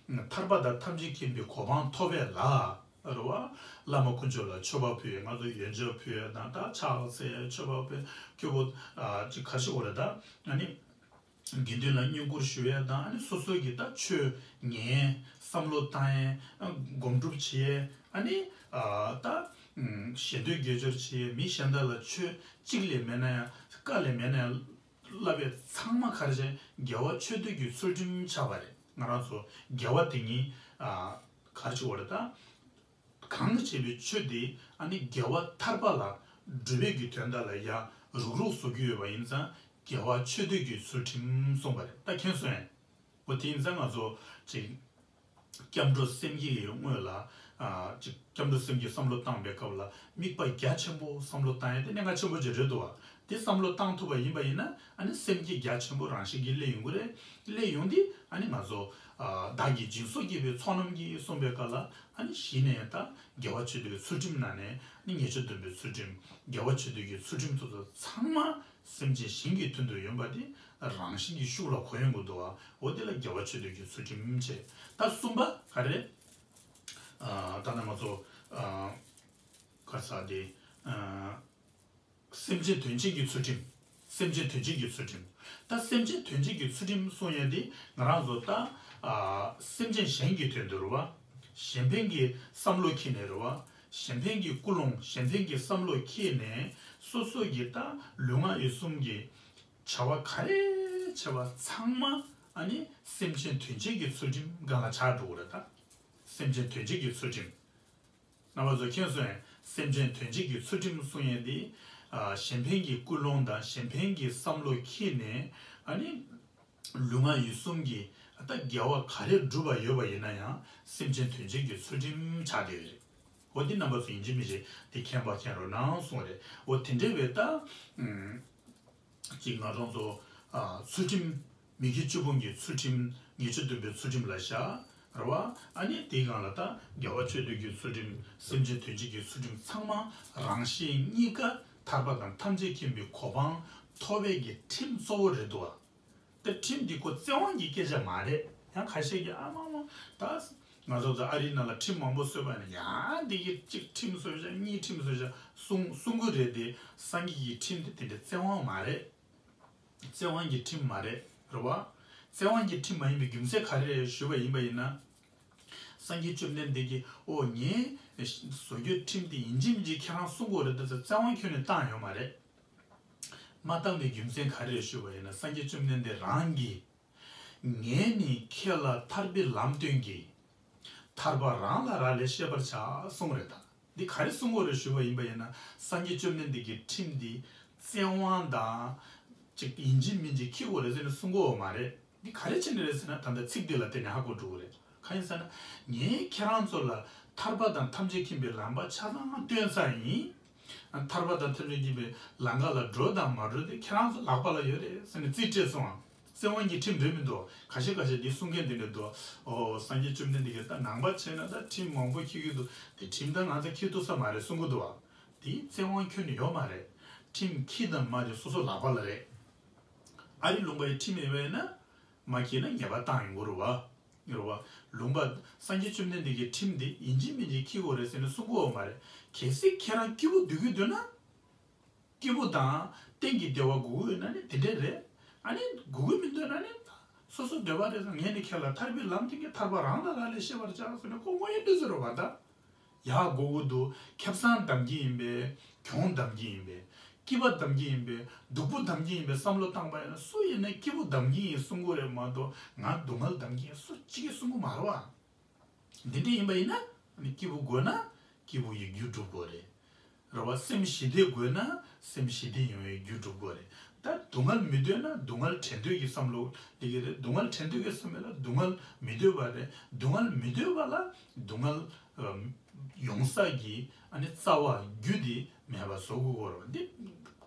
ཐར་པ་དང་ཐམས་ཅད་མཁྱེན་པའི་གོ་འཕང་ཐོབ་པ་ལ་རེད་བ། བླ་མ་དཀོན་མཆོག་ལ་མཆོད་པ་ཕུལ་ཡས། ང་ཚོ་ཡོན་ཆབ་ཕུལ་ཡས་དང་། ད་ཕྱག་འཚལ་ཡས། མཆོད་པ་ཕུལ། སྐྱོ་བོ་ཨ་ཅིག་ག་རེ་ཞུ་དགོས་རེད། ད་ཨ་ནི་དགེ་འདུན་ལ་བསྙེན་བཀུར་ཞུ་ཡས་དང་། ཨ་ནི་སོ་སོའི་གི་ད་ཆོས་ཉན་ཡས། བསམ་བློ་བཏང་ཡས། ཨ་སྒོམ་སྒྲུབ་བྱེད་ཡས། ཨ་ནི་ཨ་ད་ཨ་ཞེ་འདོད་དགེ་སྦྱོར་བྱེད་ཡས། མི་གཞན་དག་ལ་ཆོས་གཅིག་ལས་མེད་ན་ཡང་། དཀའ་ལས་མེད་ན་ཡང་། བསླབ་པའི་ཚང་མ་ག་རེ་བྱས། དགེ་བ་ཆོས་སྡུད་ཀྱི་ཚུལ་ཁྲིམས་ཆགས་པ་རེད། ང་རང་ཚོ་དགེ་བ་དེ་ཉིད་ཨ་ག་རེ་ཞུ་དགོས་རེད། ད་གང་བྱས་པའི་ཆོས་དེ་ཨ་ནི་དགེ་བ་ཐར་པ་ལ་སྒྲུབ་པའི་གི་དོན་དག་ལ་ཡ་རུག་རུག་བཟོ་གི་ཡོད་པ་ཡིན་ཙང་། དགེ་བ་ཆོས་སྡུད་ཀྱི་ཚུལ་ཁྲིམས་གསུངས་པ་རེད། ད་མཁྱེན་སོང་ངས། འོ་དེ་ཡིན་ཙང་ང་ཚོ་ཅིག་སྐྱབས་འགྲོ་སེམས་བསྐྱེད་ཀྱི་དངོས་ལ་ ཨ་ཅིག་སྐྱབས་འགྲོ་སེམས་ཀྱི་བསམ་བློ་བཏང་པའི་སྐབས་ལ་དམིགས་པ་རྒྱ་ཆེན་པོ་བསམ་བློ་བཏང་ཡ་དེ་གནད་འགག་ཆེན་པོ་ཅིག་རེད་འདུག་བ། དེ་བསམ་བློ་བཏང་ཐུབ་པ་ཡིན་པ་ཡིན་ན་ཨ་ནི་སེམས་བསྐྱེད་རྒྱ་ཆེན་པོ་རང་བཞིན་གྱིས་སླེབས་ཡོང་གི་རེད། སླེབས་ཡོང་དུས་ཨ་ནི་ང་ཚོ་ཨ་བདག་གིས་སྦྱིན་སོགས་བགྱིས་པའི་ཚོགས་རྣམས་ཀྱིས་གསུངས་པའི་སྐབས་ལ་ཨ་ནི་གཞི་ནས་ད་དགེ་བ་ཆོས་སྡུད་ཀྱི་ཚུལ་ཁྲིམས་ནང་ནས་ཨ་ནི་ཉེས་སྤྱོད་སྡོམ་པའི་ཚུལ་ཁྲིམས་དགེ་བ་ཆོས་སྡུད་ཀྱི་ཚུལ་ཁྲིམས་དེ་ཚོ་ཚང་མ་སེམས་ཅན་གཞན་གྱི་དོན་དུ་ཡོད་པ་དེ་རང་བཞིན་གྱི་ཤུགས་ལ་གོ་ཡོང་གི་འདུག་བ། འོ་དེ་ལ་དགེ་བ་ཆོས་སྡུད་ཀྱི་ཚུལ་ཁྲིམས་བྱས། ད་གསུམ་པ་ག་རེ། ཨ་ད་ནི་ང་ཚོ་ཨ་ག་རེ་ཟེར་དེ། ཨ་སེམས་ཅན་དོན་བྱེད་ཀྱི་ཚུལ་ཁྲིམས། སེམས་ཅན་དོན་བྱེད་ཀྱི་ཚུལ་ཁྲིམས། ད་སེམས་ཅན་དོན་བྱེད་ཀྱི་ཚུལ་ཁྲིམས་གསུང་ཡ་དེ་ང་རང་ཚོ་ད་ཨ་སེམས་ཅན་གཞན་གྱི་དོན་དུ་རེད་བ། གཞན་ཕན་གྱི་བསམ་བློ་འཁྱེར་ནས་རེད་བ། གཞན་ཕན་གྱི་ཀུན་སློང་གཞན་ཕན་གྱི་བསམ་བློ་འཁྱེར་ནས་སོ་སོ་གི་ད་ལུས་ངག་ཡིད་གསུམ་གྱི་བྱ་བ་ག་རེ་བྱས་པ་ཚང་མ་ཨ་ནི་སེམས་ཅན་དོན་བྱེད་ཀྱི་ཚུལ་ཁྲིམས་སྒང་ལ་ཆགས་འགྲོ་གི་རེད་ད། སེམས་ཅན་དོན་བྱེད་ཀྱི་ཚུལ་ཁྲིམས། རྣམ་པ་ཚོ་མཁྱེན་སོང་ངས། སེམས་ཅན་དོན་བྱེད་ཀྱི་ཚུལ་ཁྲིམས་གསུང་ཡས་འདི། ཨ་གཞན་ཕན་གྱི་ཀུན་སློང་དང་གཞན་ཕན་གྱི་བསམ་བློ་འཁྱེར་ནས་ཨ་ནི། ལུས་ངག་ཡིད་གསུམ་གྱི་ད་དགེ་བ་ག་རེ་བསྒྲུབས་པ་ཡོད་པ་ཡིན་ན་ཡང་སེམས་ཅན་དོན་བྱེད་ཀྱི་ཚུལ་ཁྲིམས་ཆགས་བསྡད་ཡོད་རེད། འོ་འདི་རྣམ་པ་ཚོ་ཡིན་གཅིག་མིན་གཅིག་འདི་མཁྱེན་པ་མཁྱེན་རོགས་གནང་གསུངས་རེད། འོ་དེ་འདྲ་བའི་ད། ཅིག་ང་རང་ཚོ་ཨ་ཚུལ་ཁྲིམས། མི་དགེ་བཅུ་སྤོང་གི་ཚུལ་ཁྲིམས། ཉེས་སྤྱོད་སྡོམ་པའི་ཚུལ་ཁྲིམས་ལ་བཞག་རེད་བ། ཨ་ནི་དེའི་སྒང་ལ་ད་དགེ་བ་ཆོས་སྡུད་ཀྱི་ཚུལ་ཁྲིམས། སེམས་ཅན་དོན་བྱེད་ཀྱི་ཚུལ་ཁྲིམས་ཚང་མ་རང་གཞན་གཉིས་ཀ་ཐར་པ་དང་ཐམས་ཅད་མཁྱེན་པའི་གོ་འཕང་ཐོབ་པའི་གི་ཁྲིམས་གཙོ་བོ་རེད་འདུག་བ། ད་ཁྲིམས་འདི་ཁོ་བཙན་དབང་གི་སྐད་ཆ་མ་རེད། ཡང་ཁ་ཤས་ཀྱིས་ཨ་མ་མ་ད། ང་ཚོ་ཚོ་ཨ་རིའི་ནང་ལ་ཁྲིམས་མང་པོ་བཟོས་པ་ཡིན་ན་ཡང་འདི་གི་གཅིག་ཁྲིམས་བཟོས་བཞག་གཉིས་ཁྲིམས་བཟོས་བཞག་གསུང་གསུང་གི་རེད་དེ། སངས་རྒྱས་ཀྱི་ཁྲིམས་དེ་དེ་འདྲའི་བཙན་དབང་མ་རེད། བཙན་དབང་གི་ཁྲིམས་མ་རེད་རེད་བ། བཙན་དབང་གི་ཁྲིམས་མ་ཡིན་པའི་རྒྱུ་མཚན་ག་རེ་རེད་ཞུས་པ་ཡིན་པ་ཡིན་ན། སངས་རྒྱས་བཅོམ་ལྡན་འདས་ཀྱིས་ཨོ་ངས་བཟོ་རྒྱུའི་ཁྲིམས་དེ་ཡིན་གཅིག་མིན་གཅིག་ཁྱེད་རང་སྲུང་དགོས་རེད་ད་ཟེར་བཙན་དབང་ཁྱོན་ནས་བཏང་ཡོད་མ་རེད། མ་བཏང་བའི་རྒྱུ་མཚན་ག་རེ་རེད་ཞུས་པ་ཡིན་ན་སངས་རྒྱས་བཅོམ་ལྡན་འདས་རང་གིས། ངས་ནི་ཁྱེད་ལ་ཐར་པའི་ལམ་སྟོན་གྱི། ཐར་པ་རང་ལ་རག་ལས་ཤེས་པར་བྱ་གསུངས་རེད་ད། འདི་ག་རེ་གསུང་གི་རེད་ཞུས་པ་ཡིན་པ་ཡིན་ན་སངས་རྒྱས་བཅོམ་ལྡན་འདས་ཀྱི་ཁྲིམས་འདི་བཙན་དབང་དང་། ཅིག་ཡིན་གཅིག་མིན་གཅིག་འཁྱེར་དགོས་རེད་ཟེར་ནས་གསུང་གི་ཡོད་མ་རེད། འདི་ག་རེ་བྱས་ནས་རེད་ཟེར་ན་ད་ལྟ་ཚིག་འདི་ལ་བརྟེན་ནས་ཧ་གོ་འགྲོ་གི་རེད། གང་ཡིན་ཟེར་ན། ངས་ཁྱེད་རང་ཚོ་ལ་ཐར་པ་དང་ཐམས་ཅད་མཁྱེན་པའི་ལམ་པ་ཆ་ཚང་སྟོན་ཚར་ཡིན། ཐར་པ་དང་ཐམས་ཅད་མཁྱེན་པའི་ལམ་ཁ་ལ་འགྲོ་དང་མ་འགྲོ་དེ་ཁྱེད་རང་ཚོ་ལག་པ་ལ་ཡོད་རེད་ཟེར་ནས་རྩིས་སྤྲད་སོང་ཨ། བཙན་དབང་གི་ཁྲིམས་རེད་མི་འདུག་ཁ་ཤས་ཁ་ཤས་འདི་གསུང་མཁན་དེ་འདྲ་འདུག་ཨོ་སངས་རྒྱས་བཅོམ་ལྡན་འདས་ཀྱིས་ད་ནང་པ་བྱས་ན་ད་ཁྲིམས་མང་པོ་འཁྱེར་གྱི་འདུག་དེ་ཁྲིམས་ད་ང་ཚོ་འཁྱེར་ཐུབ་ས་མ་རེད་གསུང་གི་འདུག་ཨ། དེ་བཙན་དབང་ཁྱོན་ནས་ཡོད་མ་རེད། ཁྲིམས་འཁྱེར་དང་མ་འཁྱེར་སོ་སོ་ལག་པ་ལ་རེད། ཨ་རི་ལུང་པའི་ཁྲིམས་ཡོད་པ་ཡིན་ན། མ་འཁྱེར་ན་ཉེས་པ་བཏང་ཡོང་གི་རེད་བ། རེད་བ། ལུང་པ། སངས་རྒྱས་བཅོམ་ལྡན་འདས་ཀྱི་ཁྲིམས་འདི་ཡིན་གཅིག་མིན་གཅིག་འཁྱེར་དགོས་རེད་ཟེར་ནས་གསུང་གི་ཡོད་མ་རེད། གལ་སྲིད་ཁྱེད་རང་སྐྱིད་པོ་སྡོད་ཀྱི་འདུག་ན། སྐྱིད་པོ་དང་གཏན་གྱི་བདེ་བ་དགོས་ཀྱི་ཡོད་ན་ནི་དེ་འདྲས་རེད། ཨ་ནི་དགོས་ཀྱི་མི་འདུག་ན་ནི། སོ་སོ་འདོད་པ་རེད་ཟེར་ངས་ནི་ཁྱེད་ལ་ཐར་པའི་ལམ་སྟོན་གྱི་ཐར་པ་རང་ལ་རག་ལས་ཤེས་པར་བྱ་ཟེར་ནས་ཁོ་དངོས་ཡོད་གནས་ཚུལ་རེད་བ་ད། ཡག་དགོས་ཀྱི་འདུག་ཁེ་བཟང་འདམ་གྱི་ཡིན་པས། གྱོང་འདམ་གྱི་ཡིན་པས། སྐྱིད་པ་འདམ་གྱི་ཡིན་པས། སྡུག་པོ་འདམ་གྱི་ཡིན་པས་བསམ་བློ་བཏང་པ་ཡིན་ན་སུ་ཡིན་ན་སྐྱིད་པོ་འདམ་གྱི་ཡིན་གསུང་གི་རེད་མ་གཏོགས་ང་སྡུག་བསྔལ་འདམ་གྱི་ཡིན་སུ་གཅིག་གིས་གསུང་གི་མ་རེད་བ། འདི་འདྲ་ཡིན་པ་ཡིན་ན་ནི་སྐྱིད་པོ་དགོས་ན་སྐྱིད་པོ་ཡི་རྒྱུ་སྒྲུབ་དགོས་རེད། རེད་བ། སེམས་ཞི་བདེ་དགོས་ན་སེམས་ཞི་བདེ་ཡོང་བའི་རྒྱུ་སྒྲུབ་དགོས་རེད། ད་སྡུག་བསྔལ་མི་འདོད་ན་སྡུག་བསྔལ་བྲལ་འདོད་ཀྱི་བསམ་བློ་སླེབས་ཀྱི་རེད། སྡུག་བསྔལ་བྲལ་འདོད་ཀྱི་བསམ་པ་ལ་སྡུག་བསྔལ་མི་འདོད་པ་རེད། སྡུག་བསྔལ་མི་འདོད་པ་ལ་སྡུག་བསྔལ་ཨམ་ཡོང་ས་ཀྱི་ཨ་ནི་རྩ་བ་རྒྱུ་དེ་མེད་པ་བཟོ་དགོས་ཀྱི་རེད་བ། འདི་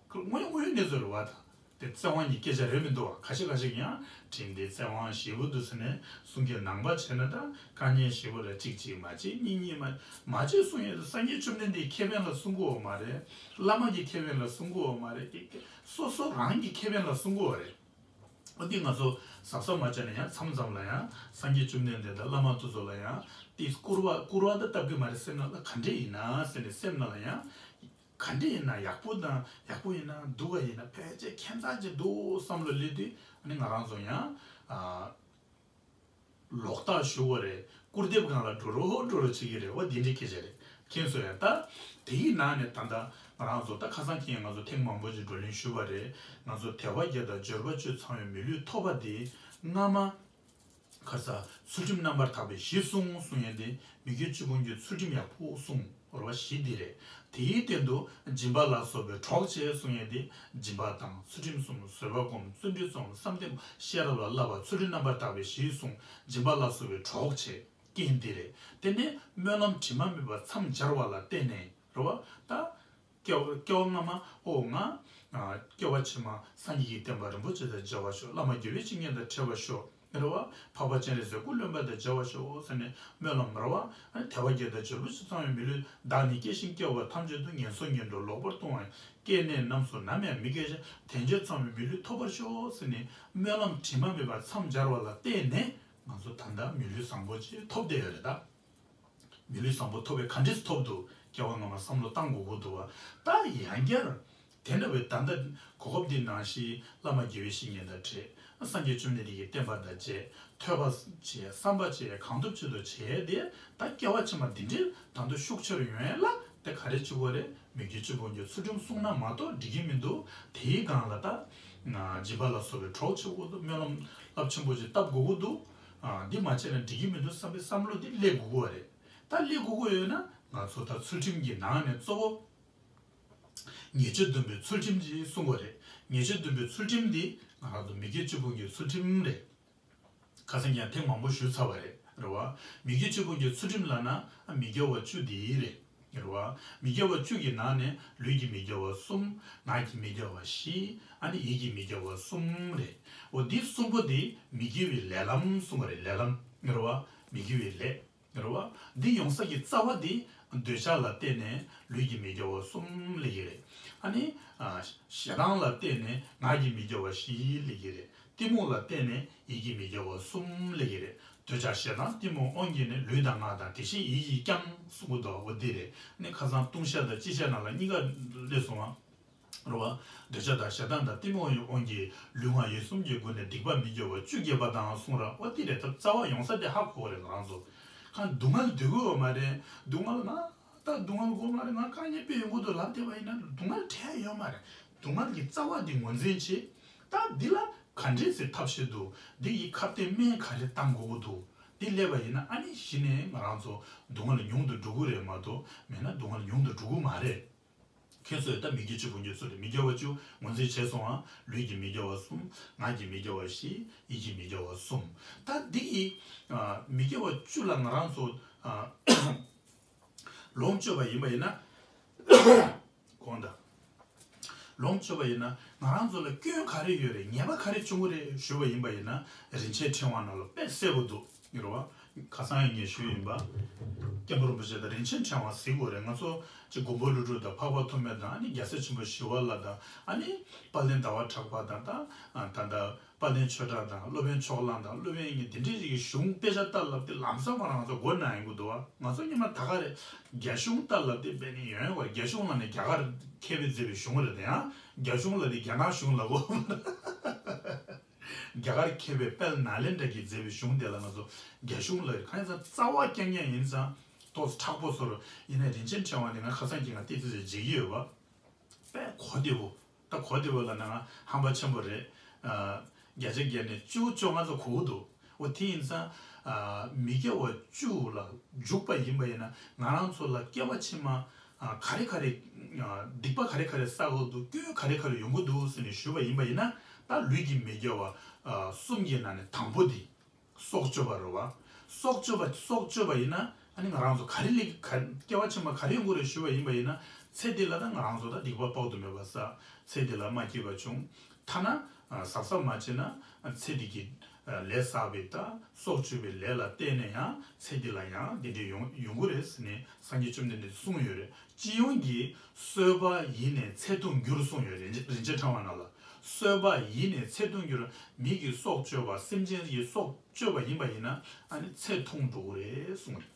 དངོས་དངོས་ཡོད་གནས་ཚུལ་རེད་བ་ད། དེ་བཙན་དབང་གི་སྐད་ཆ་རེད་མི་འདུག་བ། ཁ་ཤས་ཁ་ཤས་ཀྱིས་ཡང་ཁྲིམས་དེ་བཙན་དབང་ཞེ་པོ་འདུག་ཟེར་ནས་གསུང་གི། ནང་པ་བྱས་ན་ད་དཀའ་ངལ་ཞེ་པོ་རེད། གཅིག་གཅིག་མ་བྱེད་གཉིས་གཉིས་མ་མ་བྱེད་གསུང་ཡས་སངས་རྒྱས་བཅོམ་ལྡན་འདས་ཀྱི་ཁེ་ཕན་ལ་གསུང་གི་ཡོད་མ་རེད། བླ་མ་གི་ཁེ་ཕན་ལ་གསུང་གི་ཡོད་མ་རེད། སོ་སོ་རང་གི་ཁེ་ཕན་ལ་གསུང་གི་ཡོད་རེད། ཨ་འདི་ང་ཚོ་གཟབ་གཟབ་མ་བྱས་ན་ཡང་མཚམས་མཚམས་ལ་ཡང་སངས་རྒྱས་བཅོམ་ལྡན་འདས་དང་བླ་མ་དེ་ཚོ་ལ་ཡང་དེ་སྐུར་བ་སྐུར་བ་ད་བཏབ་གི་མ་རེད། སེམས་ནང་ལ་ག་འདྲས་ཡིན་ན་ཟེར་ནས་སེམས་ནང་ལ་ཡང་ག་འདྲས་ཡིན་ན་ཡག་པོ་དང་ཡག་པོ་ཡིན་ན་སྡུག་ག་ཡིན་ན་ཕལ་ཆེར་ཁྱད་མཚར་ཅིག་འདུག་བསམ་བློ་སླེབས་དུས་ཨ་ནི་ང་རང་ཚོ་ཡང་ཨ་ལོག་ལྟ་ཞུ་དགོས་རེད། སྐུར་འདེབས་སྒང་ལ་འགྲོ་རོགས་འགྲོ་རོགས་བྱེད་ཀྱི་རེད་བ། འདི་འདྲའི་སྐད་ཆ་རེད། མཁྱེན་སོང་ཡ། ད་དེའི་ནང་ནས་ད་ལྟ་ང་རང་ཚོ་ད་ཁ་སང་ཁྱེད་ང་ཚོ་ཐེངས་མང་པོ་ཅིག་བགྲོ་གླེང་ཞུས་པ་རེད། ང་ཚོ་དལ་བ་བརྒྱད་དང་འབྱོར་པ་བཅུ་ཚང་བའི་མི་ལུས་ཐོབ་པ་དེ་སྔ་མ་ཁ་ས་ཚུལ་ཁྲིམས་རྣམ་པར་དག་པའི་གཞི་བསྲུང་གསུང་ཡས་དེ་མི་དགེ་བཅུ་སྤོང་གི་ཚུལ་ཁྲིམས་ཡག་པོ་བསྲུང་བར་བ་གཞི་འདི་རེད། དེའི་སྟེང་དུ་སྦྱིན་པ་ལ་སོགས་པའི་གྲོགས་བྱེད་གསུང་ཡས་དེ་སྦྱིན་པ་དང་ཚུལ་ཁྲིམས་སྲུང་བཟོད་པ་སྒོམ་བརྩོན་འགྲུས་རྩོམ་བསམ་གཏན་ཤེས་རབ་ལ་བསླབ་པ་ཚུལ་ཁྲིམས་རྣམ་པར་དག་པའི་གཞི་བསྲུང་སྦྱིན་པ་ལ་སོགས་པའི་གྲོགས་བྱེད། རྐྱེན་དེ་རེད། དེ་ནས་སྨོན་ལམ་དྲི་མ་མེད་པར་མཚམས་སྦྱར་བ་ལ་བརྟེན་ནས་རེད་བ། ད་སྐྱེ་བ་སྐྱེ་བ་སྔ་མ་ཨོ་ང་ཨ་སྐྱེ་བ་ཕྱི་མ་སངས་རྒྱས་ཀྱི་བསྟན་པ་རིན་པོ་ཆེ་དང་མཇལ་བར་ཤོག་བླ་མ་དགེ་བའི་བཤེས་གཉེན་དང་འཕྲད་པར་ཤོག་རེད་བ། འཕགས་པ་སྤྱན་རས་གཟིགས་སྐུ་ལོན་པ་དང་མཇལ་བར་ཤོག་ཟེར་ནས་སྨོན་ལམ་རེད་བ། ཨ་ནི་དལ་བ་བརྒྱད་དང་བྱང་ཆུབ་ཀྱི་གཙང་བའི་མི་ལུས་བདག་ནི་སྐྱེ་ཞིང་སྐྱེ་བ་ཐམས་ཅད་དུ་ངན་སོང་ངན་འགྲོར་ལོག་པར་ལྟུང་བ་སྐྱེ་གནས་རྣམས་སུ་ནམ་ཡང་མི་སྐྱེ་ཞིང་དལ་བ་བརྒྱད་གཙང་བའི་མི་ལུས་ཐོབ་པར་ཤོག་ཟེར་ནས་སྨོན་ལམ་དྲི་མ་མེད་པར་མཚམས་སྦྱར་བ་ལ་བརྟེན་ནས་ང་ཚོ་ད་ལྟ་མི་ལུས་བཟང་པོ་ཅིག་ཐོབ་བསྡད་ཡོད་རེད་ད། མི་ལུས་བཟང་པོ་ཐོབ་པའི་ག་འདྲས་ཐོབ་འདུག་སྐྱེ་བ་སྔ་མ་བསམ་བློ་བཏང་དགོས་ཀྱི་འདུག་བ། ད་ཡང་བསྐྱར་དེ་འདྲ་བའི་ད་ལྟ་གོ་སྐབས་འདི་ནང་བཞིན་བླ་མ་དགེ་བའི་བཤེས་གཉེན་དང་འཕྲད། སངས་རྒྱས་བཅོམ་ལྡན་འདས་ཀྱི་བསྟན་པ་དང་མཇལ། ཐོས་པ་བྱས། བསམ་པ་བྱས། གང་ཐུབ་ཅི་ཐུབ་བྱས་ཏེ། ད་སྐྱེ་བ་ཕྱི་མ་འདི་འདྲའི་ད་དུང་ཤུགས་ཆེར་ཡོང་ཡས་ལ་དེ་ག་རེ་བྱེད་དགོས་རེད། མི་དགེ་བཅུ་སྤོང་གི་ཚུལ་ཁྲིམས་བསྲུངས་ན་མ་གཏོགས་འགྲིག་གི་མི་འདུག་དེའི་སྒང་ལ་ད་སྦྱིན་པ་ལ་སོགས་པའི་གྲོགས་བྱེད་དགོས་འདུག་སྨོན་ལམ་རླབས་ཆེན་པོ་ཞིག་བཏབ་དགོས་ཀྱི་འདུག་ཨ། འདི་མ་བྱས་ན་འགྲིག་གི་མི་འདུག་བསམ་པའི་བསམ་བློ་འདི་སླེབས་དགོས་ཀྱི་རེད། ད་སླེབས་དགོས་ཀྱི་ཡོད་ན་ང་ཚོ་ད་ཚུལ་ཁྲིམས་ཀྱི་ནང་ནས་གཙོ་བོ་ཉེས་སྤྱོད་སྡོམ་པའི་ཚུལ་ཁྲིམས་ཅིག་སྲུང་དགོས་རེད། ཉེས་སྤྱོད་སྡོམ་པའི་ཚུལ་ཁྲིམས་འདི་ང་རང་ཚོ་མི་དགེ་བཅུ་སྤོང་གི་ཚུལ་ཁྲིམས་རེད། ཁ་སང་ཀྱང་ཐེངས་མང་པོ་ཞུས་ཚར་བ་རེད། རེད་བ། མི་དགེ་བཅུ་སྤོང་གི་ཚུལ་ཁྲིམས་ལབ་ན་ཨ་མི་དགེ་བ་བཅུ་འདི་རེད། རེད་བ། མི་དགེ་བ་བཅུ་གི་ནང་ནས་ལུས་ཀྱི་མི་དགེ་བ་གསུམ། ངག་གི་མི་དགེ་བ་བཞི། ཨ་ནི་ཡིད་ཀྱི་མི་དགེ་བ་གསུམ་རེད། འོ་འདི་གསུམ་པོ་འདི་མི་དགེ་བའི་ལས་ལམ་གསུང་བ་རེད། ལས་ལམ། རེད་བ། མི་དགེ་བའི་ལས། རེད་བ། འདི་ཡོང་ས་ཀྱི་རྩ་བ་འདི་འདོད་ཆགས་ལ་བརྟེན་ནས་ལུས་ཀྱི་མི་དགེ་བ་གསུམ་སླེབས་ཀྱི་རེད། ཨ་ནི་ཨ་ཞེ་སྡང་ལ་བརྟེན་ནས་ངག་གི་མི་དགེ་བ་བཞི་སླེབས་ཀྱི་རེད། གཏི་མུག་ལ་བརྟེན་ནས་ཡིད་ཀྱི་མི་དགེ་བ་གསུམ་སླེབས་ཀྱི་རེད། འདོད་ཆགས་ཞེ་སྡང་གཏི་མུག་དབང་གིས་ནི་ལུས་དང་ངག་དང་དེ་བཞིན་ཡིད་ཀྱིས་ཀྱང་གསུང་གི་འདུག་འོ་འདི་རེད། ནི་ཁ་སང་ལྟུང་བཤགས་དང་སྤྱི་བཤགས་ནང་ལ་གཉིས་ཀ་སླེབས་སོང་ང་། རེད་བ། འདོད་ཆགས་དང་ཞེ་སྡང་དང་གཏི་མུག་ཡི་དབང་གིས་ལུས་ངག་ཡིད་གསུམ་གྱི་སྒོ་ནས་སྡིག་པ་མི་དགེ་བ་བཅུ་བསྐྱེད་པ་དང་གསུངས་ར། འོ་འདི་རེད། ད་རྩ་བ་ཡོང་ས་དེ་ཧ་གོ་གི་རེད་ང་རང་ཚོ། ཁ་སྡུག་བསྔལ་འདོད་ཀྱི་ཡོད་མ་རེད། སྡུག་བསྔལ་ང་ད་སྡུག་བསྔལ་དགོས་མ་རེད། ང་དཀའ་ངལ་དཔེ་ཡོང་གི་འདུག་ལབ་བསྡད་པ་ཡིན་ན་སྡུག་བསྔལ་བྲལ་ཡོད་མ་རེད། སྡུག་བསྔལ་གྱི་རྩ་བ་འདི་ངོས་འཛིན་བྱེད། ད་འདི་ལ་ག་འདྲས་སེ་ཐབས་ཤེས་འདུག་འདི་ཡི་ཁ་གཏད་སྨན་ག་རེ་བཏང་དགོས་ཀྱི་འདུག་འདི་སླེབས་པ་ཡིན་ན་ཨ་ནི་གཞི་ནས་ང་རང་ཚོ་སྡུག་བསྔལ་ཉུང་དུ་འགྲོ་གི་རེད་མ་གཏོགས་མེད་ན་སྡུག་བསྔལ་ཉུང་དུ་འགྲོ་གི་མ་རེད། ཁྱེད་ཚོས་ད་མི་དགེ་བཅུ་སྤོང་གི་ཚུལ་དུ་མི་དགེ་བ་བཅུ་ངོས་འཛིན་བྱས་སོང་ང་། ལུས་ཀྱི་མི་དགེ་བ་གསུམ། ངག་གི་མི་དགེ་བ་བཞི། ཡིད་ཀྱི་མི་དགེ་བ་གསུམ། ད་འདི་ཡི་ཨ་མི་དགེ་བ་བཅུ་ལ་ང་རང་ཚོ་ཨ་ལོངས་སྤྱོད་པ་ཡིན་པ་ཡིན་ན། དགོངས་དག་ལོངས་སྤྱོད་པ་ཡིན་ན་ང་རང་ཚོ་ལ་སྐྱོན་ག་རེ་ཡོད་རེད། ཉེས་པ་ག་རེ་བྱུང་གི་རེད་ཞུས་པ་ཡིན་པ་ཡིན་ན་རིན་ཆེན་ཕྲེང་བ་ནང་ལ་དཔེ་གསལ་པོ་འདུག་ཡོད་རེད་བ། ཁ་སང་ཡང་ངས་ཞུས་ཡིན་པ། སྐྱབས་མགོན་རིན་པོ་ཆེ་དང་རིན་ཆེན་ཕྲེང་བ་གཟིགས་དགོས་རེད། ང་ཚོ་ཅིག་མགོན་པོ་ཀླུ་སྒྲུབ་དང་འཕགས་པ་ཐོགས་མེད་དང་ཨ་ནི་རྒྱལ་སྲས་ཆེན་པོ་ཞི་བ་ལྷ་དང་ཨ་ནི་དཔལ་ལྡན་ཟླ་བ་གྲགས་པ་དང་ད་ད་ལྟ་དཔལ་ལྡན་ཆོས་གྲགས་དང་སློབ་དཔོན་ཕྱོགས་གླང་དང་སློབ་དཔོན་གཉིས་དེ་འདྲའི་ཞིག་གི་གཞུང་དཔེ་ཆ་ལྟ་ལབ་དེ་ལམ་སང་ཁོ་རང་ཚོ་མགོ་ན་ཡོང་གི་འདུག་བ། ང་ཚོ་སྔོན་མ་ད་ག་རེད། རྒྱ་གཞུང་ལྟ་ལབ་དེ་དཔེ་ནི་ཡོང་ཡོང་བ་རེད། རྒྱ་གཞུང་ལ་ནི་རྒྱ་གར་མཁས་པས་མཛད་པའི་གཞུང་རེད་དེ་ཡང་རྒྱ་གཞུང་ལ་དེ་རྒྱ་ནག་གཞུང་ལ་གོ། རྒྱ་གར་མཁས་པའི་དཔལ་ནཱ་ལེནྡྲ་གིས་མཛད་པའི་གཞུང་དེ་ལ་ང་ཚོ་རྒྱ་གཞུང་ལ་གང་ཡིན་ཙང་རྩ་བ་རྐྱང་རྐྱང་ཡིན་ཙང་ཏོག་ཙམ་མཁྲེགས་པོ་བཟོ་རོགས་ཡིན་ན་རིན་ཆེན་ཕྲེང་བ་དེ་ང་ཁ་སང་གི་ང་ཏི་ཙི་ཙི་བརྗེད་ཀྱི་ཡོད་པ། དཔེ་གོ་བདེ་པོ། ད་གོ་བདེ་པོ་ལ་ནང་ཧམ་པ་ཆེན་པོ་རེད། ཨ་བརྒྱ་ཆ་བརྒྱ་ནས་བཅུ་བཅོ་ལྔ་ཙམ་གོ་གི་འདུག་འོ་དེ་ཡིན་ཙང་ཨ་མི་དགེ་བ་བཅུ་ལ་འཇུག་པ་ཡིན་པ་ཡིན་ན་ང་རང་ཚོ་ལ་སྐྱེ་བ་ཕྱི་མ་ཨ་ག་རེ་ག་རེ་ཨ་སྡིག་པ་ག་རེ་ག་རེ་བསགས་དགོས་འདུག་སྐྱོན་ག་རེ་ག་རེ་ཡོང་གི་འདུག་ཟེར་ནས་ཞུས་པ་ཡིན་པ་ཡིན་ན་ད་ལུས་ཀྱི་མི་དགེ་བ་ཨ་གསུམ་གྱི་ནང་ནས་དང་པོ་དེ། སྲོག་གཅོད་པ་རེད་བ། སྲོག་གཅོད་པ་སྲོག་གཅོད་པ་ཡིན་ན་ཨ་ནི་ང་རང་ཚོ་ག་རེ་ལས་ག་སྐྱེ་བ་ཕྱི་མ་ག་རེ་ཡོང་གི་རེད་ཞུས་པ་ཡིན་པ་ཡིན་ན་ཚེ་འདི་ལ་ད་ང་རང་ཚོ་ད་སྡིག་པ་དཔག་ཏུ་མེད་པ་བསགས། ཚེ་འདི་ལ་མ་སྐྱིད་པ་བྱུང་། ཐ་ན་ཨ་གཟབ་གཟབ་མ་བྱས་ན་ཨ་ཚེ་འདི་གི་ཨ་ལས་བསགས་པའི་ད་སྲོག་གཅོད་པའི་ལས་ལ་བརྟེན་ནས་ཡང་ཚེ་འདི་ལ་ཡང་འདི་འདྲའི་ཡོང་ཡོང་གི་རེད་ཟེར་ནས་སངས་རྒྱས་བཅོམ་ལྡན་འདས་གསུངས་ཡོད་རེད། སྤྱི་ཡོངས་ཀྱི་གསོད་པ་ཡིས་ནི་ཚེ་ཐུང་འགྱུར་གསུངས་ཡོད་རེད། རིན་ཆེན་ཕྲེང་བ་ནང་ལ། གསོད་པ་ཡིས་ནི་ཚེ་ཐུང་འགྱུར། མི་གི་སྲོག་གཅོད་པ་སེམས་ཅན་གྱི་སྲོག་གཅོད་པ་ཡིན་པ་ཡིན་ན་ཨ་ནི་ཚེ་ཐུང་འགྲོ་གི་རེད་གསུངས་རེད།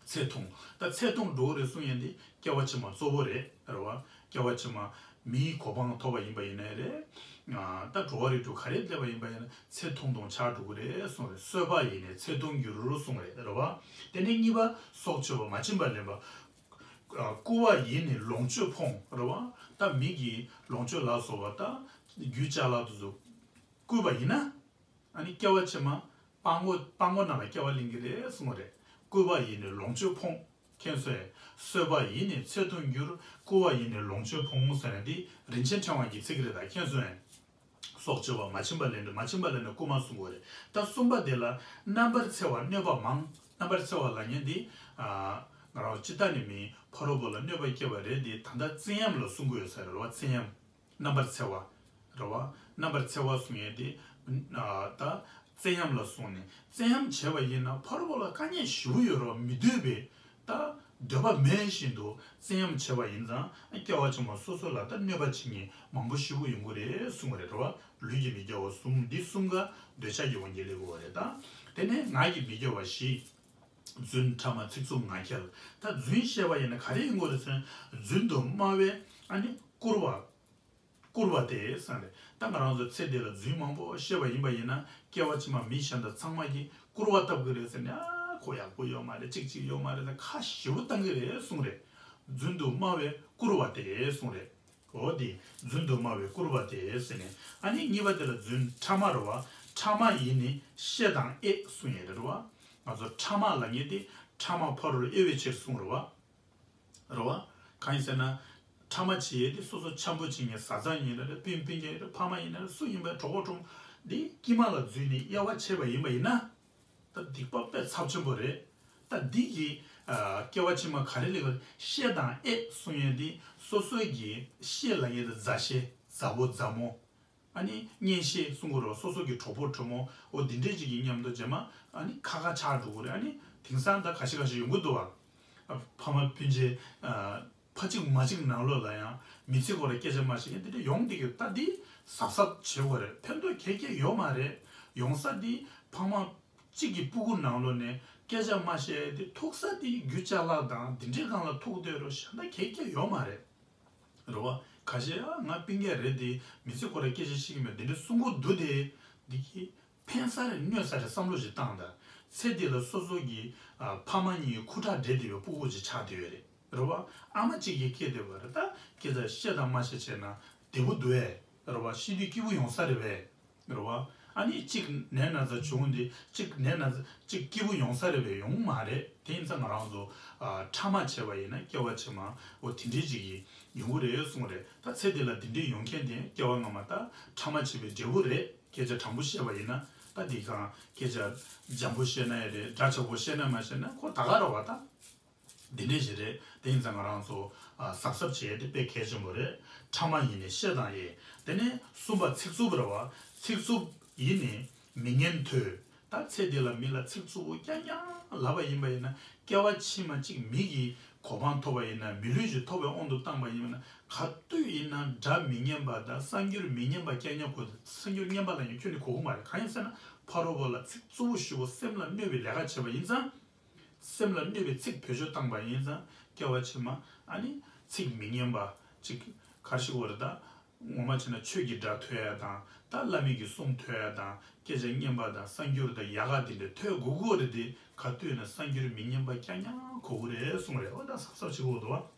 ཚེ་ཐུང་། ད་ཚེ་ཐུང་འགྲོ་གི་རེད་གསུངས་ཡན་དེ་སྐྱེ་བ་ཕྱི་མ་གཙོ་བོ་རེད་རེད་བ། སྐྱེ་བ་ཕྱི་མ་མིའི་གོ་འཕང་ཐོབ་པ་ཡིན་པ་ཡིན་ནའི་རེད། ད་འགྲོ་བ་རིགས་དྲུག་ག་རེ་སླེབས་པ་ཡིན་པ་ཡིན་ན་ཚེ་ཐུང་ཐུང་ཆགས་འགྲོ་གི་རེད་གསུངས་རེད། གསོད་པ་ཡིས་ནི་ཚེ་ཐུང་འགྱུར་གསུངས་རེད་རེད་བ། དེ་ནས་གཉིས་པ་སྲོག་གཅོད་པ་མ་བྱིན་པ་ལེན་པ། རྐུ་བ་ཡིས་ནི་ལོངས་སྤྱོད་ཕོངས་རེད་བ། ད་མི་གིས་ལོངས་སྤྱོད་ལ་སོགས་པ་ད་རྒྱུ་ཅ་ལག་དེ་ཚོ་རྐུས་པ་ཡིན་ན། ཨ་ནི་སྐྱེ་བ་ཕྱི་མ་སྤྲང་པོ་སྤྲང་པོ་ནང་ལ་སྐྱེ་བ་ལེན་གྱི་རེད་གསུངས་པ་རེད། རྐུ་བ་ཡིས་ནི་ལོངས་སྤྱོད་ཕོངས། མཁྱེན་སོང་ངས། གསོད་པ་ཡིས་ནི་ཚེ་ཐུང་འགྱུར། རྐུ་བ་ཡིས་ནི་ལོངས་སྤྱོད་ཕོངས་ཟེར་ནས་འདི་རིན་ཆེན་ཕྲེང་བ་གི་ཚིག་རེད་ད། མཁྱེན་སོང་ངས། སྲོག་གཅོད་པ་མ་བྱིན་པ་ལེན་དུ་མ་བྱིན་པ་ལེན་ནས་རྐུ་མ་གསུང་དགོས་རེད། ད་གསུམ་པ་དེ་ལ་རྣམ་པར་འཚེ་བ་གནོད་པ་མང་། རྣམ་པར་འཚེ་བ་ལབ་མཁན་དེ། ཨ། ང་རང་ཅི་ལྟ་ནས་མིན་ཕ་རོལ་པོ་ལ་གནོད་པ་སྐྱེལ་བ་རེད་དེ། ད་ལྟ་བཙན་གཡེམ་ལ་གསུང་གི་ཡོད་ས་རེད་བ། བཙན་གཡེམ། རྣམ་པར་འཚེ་བ། རེད་བ། རྣམ་པར་འཚེ་བ་གསུང་ཡས་དེ། ཨ། ད་བཙན་གཡེམ་ལ་གསུངས་ནས་བཙན་གཡེམ་བྱས་པ་ཡིན་ན་ཕ་རོལ་པོ་ལ་དཀའ་ངལ་ཞེ་པོ་ཡོད་རེད་བ། མི་འདོད་པའི། ད་འདོད་པ་མེད་བཞིན་དུ་བཙན་གཡེམ་བྱས་པ་ཡིན་ཙང་སྐྱེ་བ་ཕྱི་མ་སོ་སོ་ལ་ད་གནོད་པ་བྱེད་མཁན་མང་པོ་ཞེ་པོ་ཡོང་གི་རེད་གསུང་གི་རེད། རེད་བ། ལུས་ཀྱི་མི་དགེ་བ་གསུམ་འདི་གསུམ་ཀ་འདོད་ཆགས་ཀྱི་དབང་གིས་སླེབས་ཀྱི་ཡོད་རེད། ད་དེ་ནས་ངག་གི་མི་དགེ་བ་བཞི། རྫུན། ཕྲ་མ། ཚིག་རྩུབ། ངག་འཁྱལ། ད་རྫུན་བཤད་པ་ཡིན་ན་ག་རེ་ཡིན་དགོས་རེད་ཟེར་ན། རྫུན་དུ་སྨྲ་བས་ཨ་ནི་བཀུར་བ། བཀུར་བ་སྟེ་ཟེར་ནས། ད་ང་རང་ཚོ་ཚེ་འདི་ལ་རྫུན་མང་པོ་བཤད་པ་ཡིན་པ་ཡིན་ན་སྐྱེ་བ་ཕྱི་མ་མི་གཞན་དག་ཚང་མ་གིས་བཀུར་བ་བཏབ་ཀྱི་རེད་ཟེར་ནས། ཨ། ཁོ་ཡག་པོ་ཡོད་མ་རེད། ཅིག་ཅིག་ཡོད་མ་རེད་ཟེར་ཁ་ཞེ་པོ་བཏང་གི་རེད་གསུངས་རེད། རྫུན་དུ་སྨྲ་བས་བཀུར་བ་སྟེ་གསུངས་རེད། འོ་དེ་རྫུན་དུ་སྨྲ་བས་བཀུར་བ་སྟེ་ཟེར་ནས། ཨ་ནི་གཉིས་པ་དེ་ལ་རྫུན། ཕྲ་མ་རེད་བ། ཕྲ་མ་ཡིས་ནི་བཤེས་དང་ཨེ་གསུང་ཡས་རེད་བ། ང་ཚོ་ཕྲ་མ་ལབ་མཁན་དེ་ཕྲ་མ་ཕ་རོལ་དབྱེ་བའི་ཕྱིར་གསུངས་རེད་བ། རེད་བ། གང་ཡིན་ཟེར་ན། ཕྲ་མ་བྱེད་ཡས་དེ་སོ་སོ་འཆམ་པོ་བྱེད་མཁན་བཟའ་ཚང་ཡིན་ན་རེད། སྤུན་སྤུན་ཀྱག་ཡིན་ན་རེད། ཕ་མ་ཡིན་ན་རེད། སུ་ཡིན་པ་གྲོགས་པོ་གྲོགས་མོ་དེ་དཀྱིལ་མ་ལ་འཛུལ་ནས་དབྱེ་བ་ཕྱེ་བ་ཡིན་པ་ཡིན་ན། ད་སྡིག་པ་དཔེ་ཚབས་ཆེན་པོ་རེད། ད་འདི་ཡི། ཨ། སྐྱེ་བ་ཕྱི་མ་ག་རེ་ལས་ཀ་བཤེས་དང་ཨེ་གསུང་ཡས་འདི་སོ་སོའི་གི་བཤེས་ལབ་ཡས་དེ་མཛའ་བཤེས། མཛའ་བོ་མཛའ་མོ། ཨ་ནི་གཉེན་བཤེས་གསུང་གི་རེད། སོ་སོ་གི་གྲོགས་པོ་གྲོགས་མོ། འོ་འདི་འདྲས་ཅིག་གི་མཉམ་དུ་རྗེས་མ་ཨ་ནི་ཁ་ཁ་ཆགས་འགྲོ་གི་རེད། ཨ་ནི་དེང་སང་ད་ཁ་ཤས་ཁ་ཤས་ཡོང་གི་འདུག་བ། ཨ། ཕ་མ་སྤུན་མཆེད། ཨ། ཕ་གཅིག་མ་གཅིག་ནང་ལོགས་ལ་ཡང་མི་ཚེ་སྐོར་ལ་སྐད་ཆ་མ་བཤད་མཁན་དེ་འདྲ་ཡོང་བསྡད་ཀྱི། ད་འདི་གཟབ་གཟབ་བྱེད་དགོས་རེད། ཕན་ཐོགས་ག་གེ་ཡོད་མ་རེད། ཡོང་ས་འདི་ཕ་མ་གཅིག་གི་སྤུ་གུ་ནང་ལོགས་ནས་སྐད་ཆ་མ་བཤད་དེ་ཐུག་ས་འདི་རྒྱུ་ཅ་ལག་དང་འདི་འདྲའི་སྒང་ལ་ཐུག་བསྡད་རོགས། གཞན་དག་ག་གེ་ཡོད་མ་རེད། རེད་བ། ཁ་ཤས། ཨ། ང་སྤུན་ཀྱག་རེད་དེ་མི་ཚེ་སྐོར་ལ་སྐད་ཆ་བཤད་ཀྱི་མེད། འདི་འདྲ་གསུང་གི་འདུག་སྟེ། འདི་གིས་ཕན་ས་རེད་གནོད་ས་རེད་བསམ་བློ་ཞིག་བཏང་དང་། ཚེ་འདི་ལ་སོ་སོ་གི། ཨ། ཕ་མ་གཉིས་ཀྱི་ཁུ་ཁྲག་འདྲེས་བསྡད་པའི་སྤུ་གུ་ཅིག་ཆགས་བསྡད་ཡོད་རེད། རེད་བ། ཨ་མ་གཅིག་གིས་སྐྱེས་བསྡད་པ་རེད། ད་སྐད་ཆ་བཤད་དང་མ་བཤད་བྱས་ན་བདེ་པོ་འདུག་ཨེ། རེད་བ། ཤི་དུས་སྐྱིད་པོ་ཡོང་ས་རེད་པས། རེད་བ། ཨ་ནི་གཅིག་ནད་ན་ཚ་བྱུང་སྟེ་གཅིག་ནད་ན་ཚ་གཅིག་སྐྱིད་པོ་ཡོང་ས་རེད་པས། ཡོང་མ་རེད། དེ་ཡིན་ཙང་ང་རང་ཚོ། ཨ། ཕྲ་མ་བྱས་པ་ཡིན་ན་སྐྱེ་བ་ཕྱི་མ་འོ་དེ་འདྲའི་ཅིག་གི་ཡོང་གི་རེད་གསུངས་རེད། ད་ཚེ་འདི་ལ་འདི་འདྲའི་ཡོང་མཁན་དེ་སྐྱེ་བ་སྔ་མ་ད་ཕྲ་མ་བྱས་པའི་འབྲས་བུ་རེད། སྐད་ཆ་དྲང་པོ་བཤད་པ་ཡིན་ན། ད་འདི་གང་སྐད་ཆ་འཇམ་པོ་བཤད་ན་ཡང་རེད། འདྲ་ཆགས་པོ་བཤད་ན་མ་བཤད་ན་ཁོ་ད་ག་རེད་བ་ད། འདི་འདྲས་ཞིག་རེད། དེ་ཡིན་ཙང་ང་རང་ཚོ། ཨ། གཟབ་གཟབ་བྱེད་ཡས་དེ་དཔེ་གལ་ཆེན་པོ་རེད། ཕྲ་མ་ཡིས་ནི་བཤེས་དང་ཨེ། དེ་ནས་གསུམ་པ་ཚིག་རྩུབ་རེད་བ། ཚིག་རྩུབ་ཡིས་ནི་མི་ངན་ཐོས། ད་ཚེ་འདི་ལ་མི་ལ་ཚིག་རྩུབ་པོ་རྐྱང་རྐྱང་ལབ་པ་ཡིན་པ་ཡིན་ན། སྐྱེ་བ་ཕྱི་མ་གཅིག་མི་གི་གོ་འཕང་ཐོབ་པ་ཡིན་ན། མི་ལུས་ཤིག་ཐོབ་པའི་དབང་དུ་བཏང་པ་ཡིན་ན། ག་དུས་ཡིན་ན་དགྲ་མི་སྙན་པ་དང་གསར་འགྱུར་མི་སྙན་པ་རྐྱང་རྐྱང་གོ། གསར་འགྱུར་སྙན་པ་ལབ་མཁན་ཁྱོན་ནས་གོ་གི་མ་རེད། གང་ཡིན་ཟེར་ན་ཕ་རོལ་པོ་ལ་ཚིག་རྩུབ་པོ་ཞེ་པོ་སེམས་ལ་གནོད་པའི་ལས་ཀ་བྱས་པ་ཡིན་ཙང་། སེམས་ལ་གནོད་པའི་ཚིག་བེད་སྤྱོད་བཏང་པ་ཡིན་ཙང་སྐྱེ་བ་ཕྱི་མ་ཨ་ནི་ཚིག་མི་སྙན་པ་ཅིག་ག་རེ་ཞིག་འོ་རེད་ད། ངོ་མ་བྱས་ན་ཆོས་ཀྱི་སྒྲ་ཐོས་ཡ་དང་། ད་བླ་མའི་གི་གསུང་ཐོས་ཡ་དང་། སྐད་ཆ་སྙན་པ་དང་གསར་འགྱུར་དང་ཡག་ག་དེ་འདྲ་ཐོས་དགོས་ཀྱི་རེད་དེ། ག་དུས་ན་གསར་འགྱུར་མི་སྙན་པ་རྐྱང་རྐྱང་གོ་གི་རེད་གསུངས་རེད། འོ་ད་གཟབ་གཟབ་བྱེད་དགོས་འདུག་བ།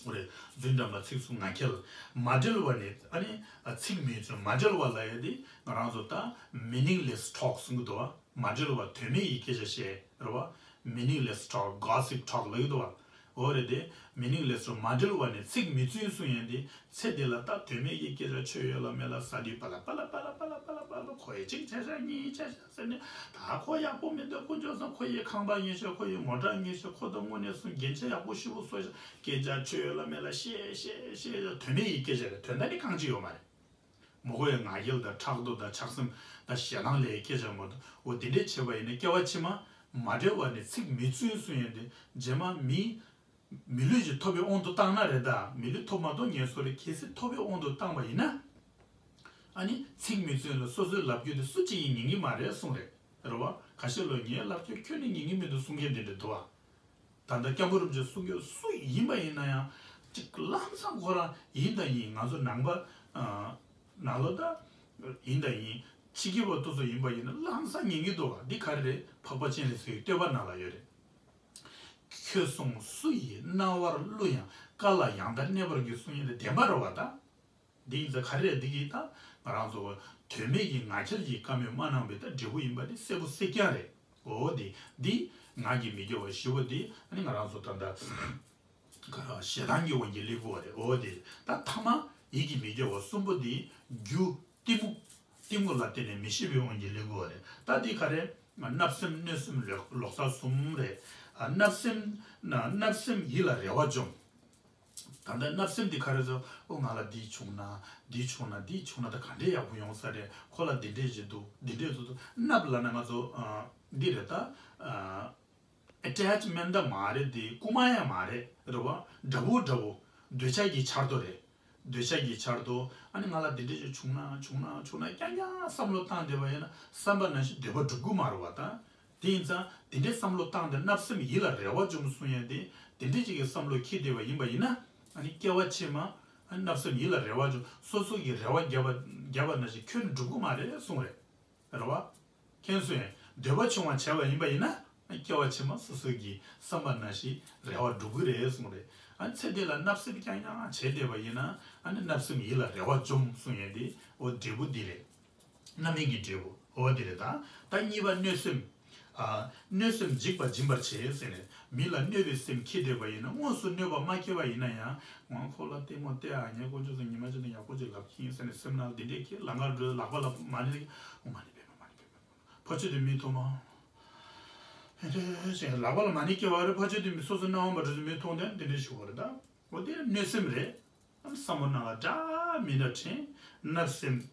འོ་རེད། རྫུན། ཕྲ་མ། ཚིག་རྩུབ། ངག་འཁྱལ། མ་འབྲེལ་བ་ནི་ཨ་ནི་ཚིག་མི་རྫུན། མ་འབྲེལ་བ་ལབ་ཡ་དེ་ང་རང་ཚོ་ད་meaningless talk གསུང་གི་འདུག་བ། མ་འབྲེལ་བ་དོན་མེད་ཀྱི་སྐད་ཆ་བཤད་རེད་བ། meaningless talk, gossip talk ལབ་ཀྱི་འདུག་བ། འོ་རེད་དེ། meaningless talk མ་འབྲེལ་བ་ནི་ཚིག་མི་རྫུན་གསུང་ཡ་དེ། ཚེ་འདི་ལ་ད་དོན་མེད་ཀྱི་སྐད་ཆ་ཆོས་ཡོད་ལ་མེད་ལ་ཟ་དུས་པ་ལ་པ་ལ་པ་ལ་པ་ལ་པ་ལ་པ་ལ་ཁོ་ཡི་གཅིག་བྱས་ཤག་གཉིས་བྱས་ཤག་ཟེར་ནས། ད་ཁོ་ཡག་པོ་མི་འདུག་ཁོ་འཇོག་སོང་། ཁོ་ཡི་ཁང་པ་ཉོས་ཤག་ཁོ་ཡི་མོ་ཊ་ཉོས་ཤག་ཁོ་ད་དངོས་གནས་སུ་རྒྱན་ཆ་ཡག་པོ་ཞེ་པོ་བཟོས་ཤག་སྐད་ཆ་ཆོས་ཡོད་ལ་མེད་ལ་བཤད་བཤད་བཤད། དོན་མེད་ཀྱི་སྐད་ཆ་རེད། དོན་དག་ནི་གང་ཅི་ཡོད་མ་རེད། མོ་ཁོ་ཡི་ངག་འཁྱལ་དང་ཕྲག་དོག་དང་ཆགས་སེམས་དང་ཞེ་སྡང་ལས་སྐད་ཆ་མ་གཏོགས། འོ་དེ་འདྲས་བྱས་པ་ཡིན་ན་སྐྱེ་བ་ཕྱི་མ་མ་འབྲེལ་བ་ནས་ཚིག་མི་རྫུན་གསུང་ཡ་དེ་རྗེས་མ་མི་མི་ལུས་ཅིག་ཐོབ་པའི་དབང་དུ་བཏང་ན་རེད། ད་མི་ལུས་ཐོབ་མ་གཏོགས་ངན་སོང་རེད། གལ་སྲིད་ཐོབ་པའི་དབང་དུ་བཏང་བ་ཡིན་ན། ཨ་ནི་ཚིག་མི་རྫུན་ལ་སོ་སོའི་ལབ་རྒྱུ་དེ་སུ་གཅིག་གིས་ཉན་གྱི་མ་རེད་གསུངས་རེད། རེད་བ། ཁ་ཤས་ལོ་ངའི་ལབ་རྒྱུ་ཁྱོན་ནས་ཉན་གྱི་མི་འདུག་གསུང་མཁན་དེ་འདྲ་འདུག་བ། ད་ལྟ་སྐྱབས་མགོན་རིན་པོ་ཆེ་གསུང་རྒྱུ་སུ་ཡིན་པ་ཡིན་ན་ཡང་། གཅིག་ལམ་སང་ཁོ་རང་ཡིན་དང་ཡིན། ང་ཚོ་ནང་པ། ཨ། ནང་ལོགས་ད་ཡིན་དང་ཡིན། ཕྱི་རྒྱལ་བ་དེ་ཚོ་ཡིན་པ་ཡིན་ན་ལམ་སང་ཉན་གྱི་འདུག་བ། འདི་ག་རེ་རེད། འཕགས་པ་སྤྱན་རས་གཟིགས་ཀྱི་བསྟོད་པ་ནང་ལ་ཡོད་རེད། ཁྱོད་སོང་སུ་ཡི་རྣ་བར་གླུ་ཡང་། བཀའ་ལ་ཡང་དག་གནས་པར་འགྱུར་གསུང་ཡིན་ཏེ། བདེན་པ་རེད་བ་ད། འདི་ཡིན་ཙང་ག་རེ་རེད། འདི་གིས་ད་ང་རང་ཚོ་དོན་མེད་ཀྱི་ངག་འཁྱལ་གྱི་བཀའ་མོལ་མ་གནང་བའི་ད་འབྲས་བུ་ཡིན་པ་འདི་གསལ་པོ་གསལ་རྐྱང་རེད། འོ་དེ་འདི་ངག་གི་མི་དགེ་བ་བཞི་པོ་འདི་ཨ་ནི་ང་རང་ཚོ་ད་ལྟ་ག་རེ་ཞེ་སྡང་གི་དབང་གིས་སླེབས་ཀྱི་ཡོད་རེད། འོ་དེ་ད་ཐ་མ་ཡིད་ཀྱི་མི་དགེ་བ་གསུམ་པོ་འདི་རྒྱུ་གཏི་མུག་གཏི་མུག་ལ་བརྟེན་ནས་མི་ཤེས་པའི་དབང་གིས་སླེབས་ཀྱི་ཡོད་རེད། ད་འདི་ག་རེ། བརྣབ་སེམས་གནོད་སེམས་ལོག་ལོག་ལྟ་གསུམ་རེད། ཨ། བརྣབ་སེམས་ན་བརྣབ་སེམས་ཡིད་ལ་རེ་བ་འཇོམས། ད་ལྟ་བརྣབ་སེམས་འདི་ག་རེ་ཟེར། ཨོ་ང་ལ་འདི་བྱུང་ན། འདི་བྱུང་ན། འདི་བྱུང་ན་ད་ག་འདྲས་ཡག་པོ་ཡོང་ས་རེད། ཁོ་ལ་འདི་འདྲས་ཞིག་འདུག་འདི་འདྲས་འདུག་འདུག་བརྣབ་ལབ་ན་ང་ཚོ་ཨ་འདི་རེད་ད། ཨ་ཨེ་ཊེཆ་མེན་ཊི་མ་རེད། འདི་རྐུན་མ་ཡང་མ་རེད། རེད་བ། དགྲ་བོ་དགྲ་བོ། འདོད་ཆགས་ཀྱི་ཆར་དོ་རེད། འདོད་ཆགས་ཀྱི་ཆར་དོ། ཨ་ནི་ང་ལ་འདི་འདྲས་ཞིག་བྱུང་ན་བྱུང་ན་བྱུང་ན་རྐྱང་རྐྱང་བསམ་བློ་བཏང་བསྡད་པ་ཡིན་ན་བསམ་པ་ནང་བཞིན་འདོད་པ་འགྲུབ་ཀྱི་མ་རེད་བ་ད། དེ་ཡིན་ཙང་དེ་འདྲའི་བསམ་བློ་བཏང་སྟེ་བརྣབ་སེམས་ཡིད་ལ་རེ་བ་འཇོམས་གསུང་ཡས་དེ། དེ་འདྲའི་ཅིག་གི་བསམ་བློ་འཁྱེར་བསྡད་པ་ཡིན་པ་ཡིན་ན། ཨ་ནི་སྐྱེ་བ་ཕྱི་མ་ཨ་ནི་བརྣབ་སེམས་ཡིད་ལ་རེ་བ་འཇོམས། སོ་སོ་གི་རེ་བ་བརྒྱབ་པ་བརྒྱབ་པ་ནང་བཞིན་ཁྱོན་འགྲུབ་ཀྱི་མ་རེད་གསུངས་རེད། རེད་བ། མཁྱེན་སོང་ངས། འདོད་པ་ཆུང་བ་བྱས་པ་ཡིན་པ་ཡིན་ན། སྐྱེ་བ་ཕྱི་མ་སོ་སོ་གི་བསམ་པ་ནང་བཞིན་རེ་བ་འགྲུབ་ཀྱི་རེད་གསུངས་རེད། ཨ་ནི་ཚེ་འདི་ལ་བརྣབ་སེམས་རྐྱང་རྐྱང་བྱས་བསྡད་པ་ཡིན་ན། ཨ་ནི་བརྣབ་སེམས་ཡིད་ལ་རེ་བ་འཇོམས་གསུངས་ཡས་དེ། འོ་འབྲས་བུ་འདི་རེད། རྣམ་སྨིན་གྱི་འབྲས་བུ་འོ་དེ་རེད་ད། ད་གཉིས་པ་གནོད་སེམས། ཨ། གནོད་སེམས་འཇིགས་པ་སྦྱིན་པར་བྱེད་ཟེར་ནས། མི་ལ་གནོད་པའི་སེམས་འཁྱེར་བསྡད་པ་ཡིན་ན། དངོས་སུ་གནོད་པ་མ་སྐྱེལ་བ་ཡིན་ན་ཡང་། ང་ཁོ་ལ་ལྟད་མོ་བལྟས་ཨ། ངས་དཀོན་མཆོག་གསུམ་ཉི་མ་གཅིག་དང་ཡག་པོ་ཅིག་ལབ་ཀྱི་ཡིན་ཟེར་ནས་སེམས་ནང་འདི་འདྲས་ཀྱི་ལང་ཀར་འགྲོ། ལག་པ་ལ་མ་ཎི། འོ་མ་ཎི་པདྨ་མ་ཎི་པདྨ། ཕ་ཆོས་དེ་མི་མཐོང་མ། ཨེ་རེད་ཅེས་ལག་པ་ལ་མ་ཎི་སྐྱེ་བ་རེད། ཕ་ཆོས་དེ་མི་སོ་སོ་སྣང་བ་འདྲ་ཚོ་མི་མཐོང་དེ་འདི་འདྲས་ཞུ་བ་རེད་ད། འོ་དེ་གནོད་སེམས་རེད། བསམ་བློ་ནང་ལ་འདྲ་མི་འདྲ་དྲན། བརྣབ་སེམས།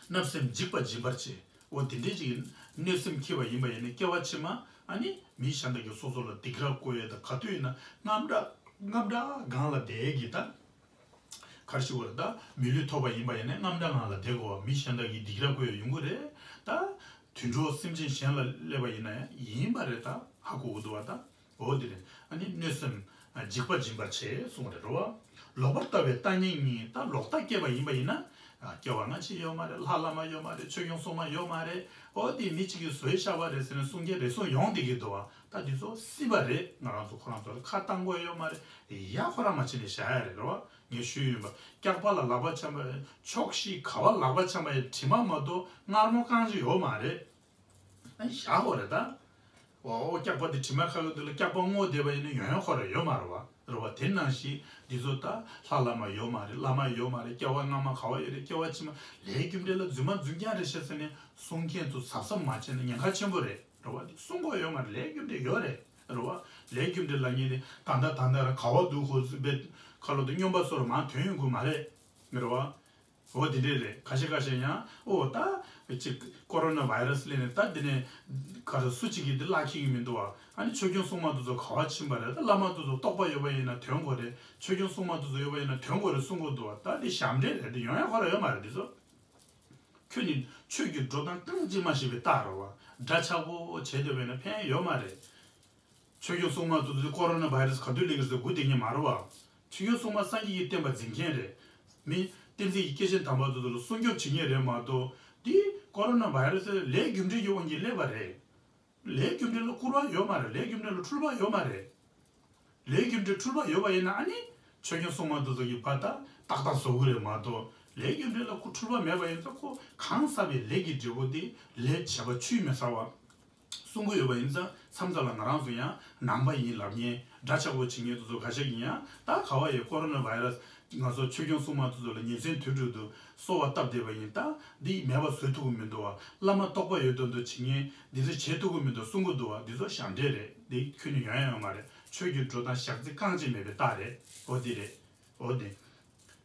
བརྣབ་སེམས་འཇིགས་པ་སྦྱིན་པར་བྱེད། འོ་དེ་འདྲའི་ཅིག་གནོད་སེམས་འཁྱེར་བ་ཡིན་པ་ཡིན་ན། སྐྱེ་བ་ཕྱི་མ་ཨ་ནི་མི་གཞན་དག་གིས་སོ་སོ་ལ་སྡིགས་ར་བསྐུལ་ཡས་དང་། ག་དུས་ཡིན་ན་དངངས་སྐྲག་དངངས་སྐྲག་སྒང་ལ་བསྡད་ཀྱི་ད། ག་རེ་ཞུ་དགོས་རེད་ད། མི་ལུས་ཐོབ་པ་ཡིན་པ་ཡིན་ན་དངངས་སྐྲག་ངང་ལ་བསྡད་དགོས་པ། མི་གཞན་དག་གིས་སྡིགས་ར་བསྐུལ་ཡས་ཡོང་གི་རེད་ད། དུད་འགྲོ་སེམས་ཅན་གཞན་ལ་སླེབས་པ་ཡིན་ན་ཡང་ཡིན་པ་རེད་ད། ཧ་གོ་གི་འདུག་བ་ད། འོ་དེ་རེད། ཨ་ནི་གནོད་སེམས་འཇིགས་པ་སྦྱིན་པར་བྱེད་གསུངས་རེད་རོ། ལོག་པར་ལྟ་བའི་ལྟ་ཉེས་གཉིས། ད་ལོག་ལྟ་སྐྱེས་པ་ཡིན་པ་ཡིན་ན། ཨ། སྐྱེ་བ་སྔ་ཕྱི་ཡོད་མ་རེད། ལྷ་བླ་མ་ཡོད་མ་རེད། ཆོས་སྐྱོང་སྲུང་མ་ཡོད་མ་རེད། འོ་དེ་མི་གཅིག་གིས་བཟོས་བཞག་པ་རེད་ཟེར་ནས་གསུང་མཁན་རེ་ཟུང་ཡོང་བསྡད་ཀྱི་འདུག་བ། ད་དེ་ཚོ་སྲིད་པ་རེད། ང་རང་ཚོ་ཁོ་རང་ཚོ་ལ་ཁ་བཏང་དགོས་ཡོད་མ་རེད། ཡ་ཁོ་རང་མ་བྱེད་ནས་བཞག་ཡ་རེད་རོ། ངས་ཞུས་ཡིན་པ། སྐྱག་པ་ལ་ལག་པ་འཆང་བ། ཕྱོགས་བཞི་ག་བ་ལག་པ་འཆང་བ་ཡི་དྲི་མ་མ་གཏོགས་མངར་མོ་རྐང་གཅིག་ཡོད་མ་རེད། ཨ་ནི་བཞག་དགོས་རེད་ད། འོ་འོ་སྐྱག་པ་དེ་དྲི་མ་ཁ་ཁ་དུ་ལ་སྐྱག་པ་སྔོག་བསྡད་པ་ཡིན་ན་ཡོང་ཡ་ཁོ་རང་ཡོད་མ་རེད་བ། རེད་བ། དེ་ནང་བཞིན་འདི་ཚོ་ད་ལྷ་བླ་མ་ཡོད་མ་རེད། བླ་མ་ཡོད་མ་རེད། སྐྱེ་བ་སྔ་མ་ག་བ་ཡོད་རེད། སྐྱེ་བ་ཕྱི་མ་ལས་རྒྱུ་འབྲས་ལ་རྫུན་མ་རྫུན་རྐྱང་རེད་བཤད་ཟེར་ནས་གསུང་མཁན་ཚོ་གཟབ་གཟབ་མ་བྱས་ན་ཉེན་ཁ་ཆེན་པོ་རེད། རེད་བ། འདི་གསུང་དགོས་ཡོད་མ་རེད། ལས་རྒྱུ་འབྲས་ཡོད་རེད། རེད་བ། ལས་རྒྱུ་འབྲས་ལབ་མཁན་དེ་ད་ལྟ་ད་ལྟ་ར་ག་བ་འདུག་ཁོ་ཚོ་བེད་ཁ་ལོ་དེ་སྨྱོན་པ་སོར་མང་དོན་ཡོང་གི་མ་རེད། རེད་བ། འོ་དེ་འདྲས་རེད། ཁ་ཤས་ཁ་ཤས་ཡང་འོ་ད་ཅིག་ཀོ་རོ་ན་བྷའི་ར་སི་སླེབས་ནས་ད་འདི་ནས་ག་རེ་སུ་གཅིག་གིས་འདི་བརླག་ཁྱེར་གི་མི་འདུག་བ། ཨ་ནི་ཆོས་སྐྱོང་སྲུང་མ་དེ་ཚོ་ག་བ་ཕྱིན་པ་རེད། ད་བླ་མ་དེ་ཚོ་རྟོགས་པ་ཡོད་པ་ཡིན་ན་ཐོན་དགོས་རེད། ཆོས་སྐྱོང་སྲུང་མ་དེ་ཚོ་ཡོད་པ་ཡིན་ན་ཐོན་དགོས་རེད་གསུང་གི་འདུག་བ། ད་འདི་ཞབས་འདྲེན་རེད། འདི་ཡོང་ཡ་ཁོ་ར་ཡོད་མ་རེད། འདི་ཚོ་ཁྱོད་ནི་ཆོས་ཀྱི་འགྲོ་སྟངས་རྐང་གཅིག་མ་ཤེས་པའི་རྟགས་རེད་བ། འདྲ་ཆགས་པོ་བྱས་བསྡད་པ་ཡིན་ན་ཕན་ཡོད་མ་རེད། ཆོས་སྐྱོང་སྲུང་མ་དེ་ཚོ་ཀོ་རོ་ན་བྷའི་ར་སི་ག་དུས་སླེབས་ཀྱི་རེད་ཟེར་སྒུག་བསྡད་མཁན་མ་རེད་བ། ཆོས་སྐྱོང་སྲུང་མ་སངས་རྒྱས་ཀྱི་བསྟན་པ་འཛིན་མཁན་རེད། མི་བསྟན་འཛིན་གྱི་སྐྱེས་ཆེན་དམ་པ་དེ་ཚོ་ལ་སྲུང་སྐྱོབ་བྱེད་མཁན་རེད་མ་གཏོགས། འདི་ཀོ་རོ་ན་བྷའི་ར་སི་ལས་རྒྱུ་འབྲས་ཀྱི་དབང་གིས་སླེབས་པ་རེད། ལས་རྒྱུ་འབྲས་ལ་སྐུར་བ་ཡོད་མ་རེད། ལས་རྒྱུ་འབྲས་ལ་འཁྲུལ་པ་ཡོད་མ་རེད། ལས་རྒྱུ་འབྲས་འཁྲུལ་པ་ཡོད་པ་ཡིན་ན་ཨ་ནི་ཆོས་སྐྱོང་སྲུང་མ་དེ་ཚོ་གིས་ཕར་ཏག་ཏག་བཟོ་གི་རེད་མ་གཏོགས། ལས་རྒྱུ་འབྲས་ལ་ཁོ་འཁྲུལ་པ་མེད་པ་ཡིན་ཙང་ཁོ་གང་བསགས་པའི་ལས་ཀྱི་འབྲས་བུ་དེ་ལས་བྱས་པ་ཆུད་མི་ཟ་བ། གསུང་གི་ཡོད་པ་ཡིན་ཙང་མཚམས་མཚམས་ལ་ང་རང་ཚོ་ཡང་ནང་པ་ཡིན་ལབ་མཁན་འདྲ་ཆགས་པོ་བྱེད་མཁན་དེ་ཚོ་ཁ་ཤས་ཀྱིས་ཡང་ད་ག་བ་ཡི་ཀོ་རོ་ན་བྷའི་ར་སི་ང་ཚོ་ཆོས་སྐྱོང་སྲུང་མ་དེ་ཚོ་ལ་ཉིན་མཚན་དུས་དྲུག་ཏུ་གསོལ་བ་བཏབ་བསྡད་པ་ཡིན། ད་འདི་མེད་པ་བཟོ་ཐུབ་ཀྱི་མི་འདུག་བ། བླ་མ་རྟོགས་པ་ཡོད་དོ་འདོད་བྱེད་མཁན་འདི་ཚོ་བྱེད་ཐུབ་ཀྱི་མི་འདུག་གསུང་གི་འདུག་བ། འདི་ཚོ་ཞབས་འདྲེན་རེད། འདི་ཁྱོན་ནས་ཡོང་ཡ་ཡོད་མ་རེད། ཆོས་ཀྱི་འགྲོ་སྟངས་ཞག་རྩི་རྐང་གཅིག་མེད་པའི་རྟགས་རེད། འོ་འདི་རེད། འོ་འདི།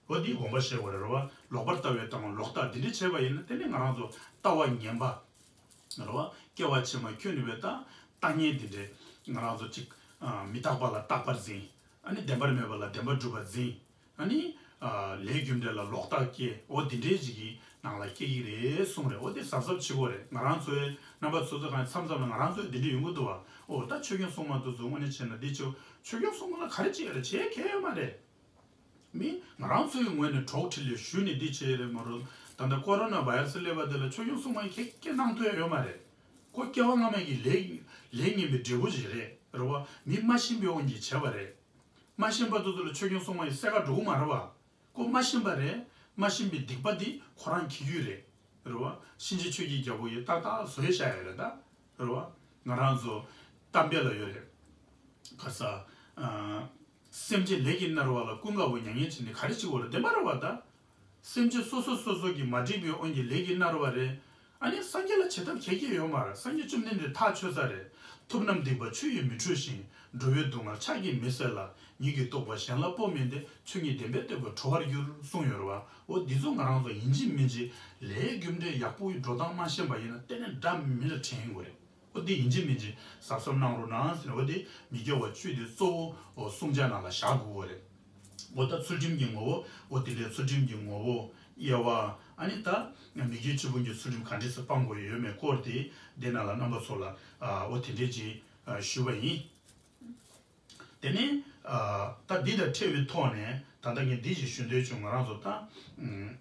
འོ་འདི་དགོངས་པ་བཞེས་དགོས་རེད་རེད་བ། ལོག་པར་ལྟ་བའི་ལྟ་བ་ལོག་ལྟ་འདི་འདྲ་བྱས་པ་ཡིན་ན་དེ་ནི་ང་རང་ཚོ་ལྟ་བ་ངན་པ་རེད་བ། སྐྱེ་བ་ཕྱི་མ་ཁྱོན་ནས་བའི་ལྟ་ལྟ་ངན་འདི་འདྲས་ང་རང་ཚོ་གཅིག་ཨ་མི་རྟག་པ་ལ་རྟག་པར་འཛིན། ཨ་ནི་བདེན་པར་མེད་པ་ལ་བདེན་པར་སྒྲུབ་པར་འཛིན། ཨ་ནི་ཨ་ལས་རྒྱུ་འབྲས་ལ་ལོག་ལྟ་སྐྱེ། འོ་འདི་འདྲས་ཅིག་གི་ནང་ལ་སྐྱེ་གི་རེད་གསུངས་རེད། འོ་དེ་གཟབ་གཟབ་བྱེད་དགོས་རེད། ང་རང་ཚོའི་རྣམ་པ་ཚོ་ཚོ་གང་མཚམས་མཚམས་ལ་ང་རང་ཚོའི་འདི་འདྲས་ཡོང་གི་འདུག་བ། འོ་ད་ཆོས་སྐྱོང་སྲུང་མ་དེ་ཚོ་དངོས་གནས་བྱས་ན་འདི་ཆོས་ཆོས་སྐྱོང་སྲུང་མ་ལ་ག་རེ་བྱེད་ཡ་རེད། བྱེད་མཁན་ཡོད་མ་རེད། མི་ང་རང་ཚོའི་ངོས་ནས་གྲོགས་ཁྲིད་ལས་ཞུས་ནས་འདི་བྱས་རེད་མ་གཏོགས། ད་ལྟ་ཀོ་རོ་ན་བྷའི་ར་སི་སླེབས་པ་དེ་ལ་ཆོས་སྐྱོང་སྲུང་མ་ཡིས་ཁྱེད་ཀྱིས་གནང་ཐུབ་ཡ་ཡོད་མ་རེད། ཁོ་སྐྱེ་བ་སྔ་མ་གི་ལས་ལས་ངན་པའི་འབྲས་བུ་ཞིག་རེད། རེད་བ། མི་མ་ཤེས་པའི་དབང་གིས་བྱས་པ་རེད། མ་ཤེས་པ་དེ་ཚོ་ལ་ཆོས་སྐྱོང་སྲུང་མ་ཡིས་བསད་ག་འགྲོ་གི་མ་རེད་བ། ཁོ་མ་ཤེས་པ་རེད། མ་ཤེས་པའི་སྡིག་པ་འདི་ཁོ་རང་འཁྱེར་རྒྱུ་རེད། རེད་བ། གཤིན་རྗེ་ཆོས་ཀྱི་རྒྱལ་པོ་ཡིས་ཏག་ཏག་བཟོས་བཞག་ཡོད་རེད་ད། རེད་བ། ང་རང་ཚོ་གཏམ་དཔེ་ལ་ཡོད་རེད། ག་ས། ཨ། སེམས་ཅན་ལས་ཀྱིས་མནར་བ་ལ་ཀུན་དགའ་བོ་མྱ་ངན་བྱས་ནས་ག་རེ་བྱེད་དགོས་རེད། བདེན་པ་རེད་བ་ད། སེམས་ཅན་སོ་སོ་སོ་སོ་གིས་མ་འགྲིག་པའི་དབང་གིས་ལས་ཀྱིས་མནར་བ་རེད། ཨ་ནི་སངས་རྒྱས་ལ་བྱེད་ཐབས་ག་གེ་ཡོད་མ་རེད། སངས་རྒྱས་བཅོམ་ལྡན་འདས་ཐག་ཆོད་ས་རེད། ཐུབ་རྣམས་སྡིག་པ་ཆུ་ཡིས་མི་འཁྲུ་ཞིང་། འགྲོ་བའི་སྡུག་བསྔལ་ཕྱག་གིས་མི་སེལ་ལ། ཉིད་ཀྱིས་རྟོགས་པ་གཞན་ལ་སྤོ་མིན་ཏེ། ཆོས་ཉིད་བདེན་པས་ཐོབ་པར་འགྱུར་གསུངས་ཡོད་རེད་བ། འོ་འདི་ཚོ་ང་རང་ཚོ་ཡིན་གཅིག་མིན་གཅིག་ལས་རྒྱུ་འབྲས་ཡག་པོའི་འགྲོ་སྟངས་མ་ཤེས་པ་ཡིན་ན་གཏན་ནས་འདྲ་མི་འདྲ་དྲན་ཡོང་གི་རེད། འོ་འདི་ཡིན་གཅིག་མིན་གཅིག་གཟབ་གཟབ་གནང་རོགས་གནང་ཟེར་ནས། འོ་འདི་མི་དགེ་བ་བཅུ་དེ་གཙོ་བོ་འོ་བསྲུང་བྱ་ནང་ལ་བཞག་དགོས་པ་རེད། འོ་ད་ཚུལ་ཁྲིམས་ཀྱི་ངོ་བོ། འོ་དེ་ལས་ཚུལ་ཁྲིམས་ཀྱི་ངོ་བོ་དབྱེ་བ། ཨ་ནི་ད་མི་དགེ་བཅུ་སྤོང་གི་ཚུལ་ཁྲིམས་ག་འདྲས་སེ་སྤང་དགོས་ཡོད་མེད་སྐོར་དེ་འདི་ནང་ལ་རྣམ་པ་ཚོ་ལ་ཨ་འོ་དེ་འདྲས་ཅིག་ཨ་ཞུས་པ་ཡིན། དེ་ནས་ཨ་ད་འདི་དང་འཕྲད་པའི་ཐོག་ནས་ད་ལྟ་ངས་འདི་ཞིག་ཞུ་འདོད་བྱུང་། ང་རང་ཚོ་ད་ཨུམ་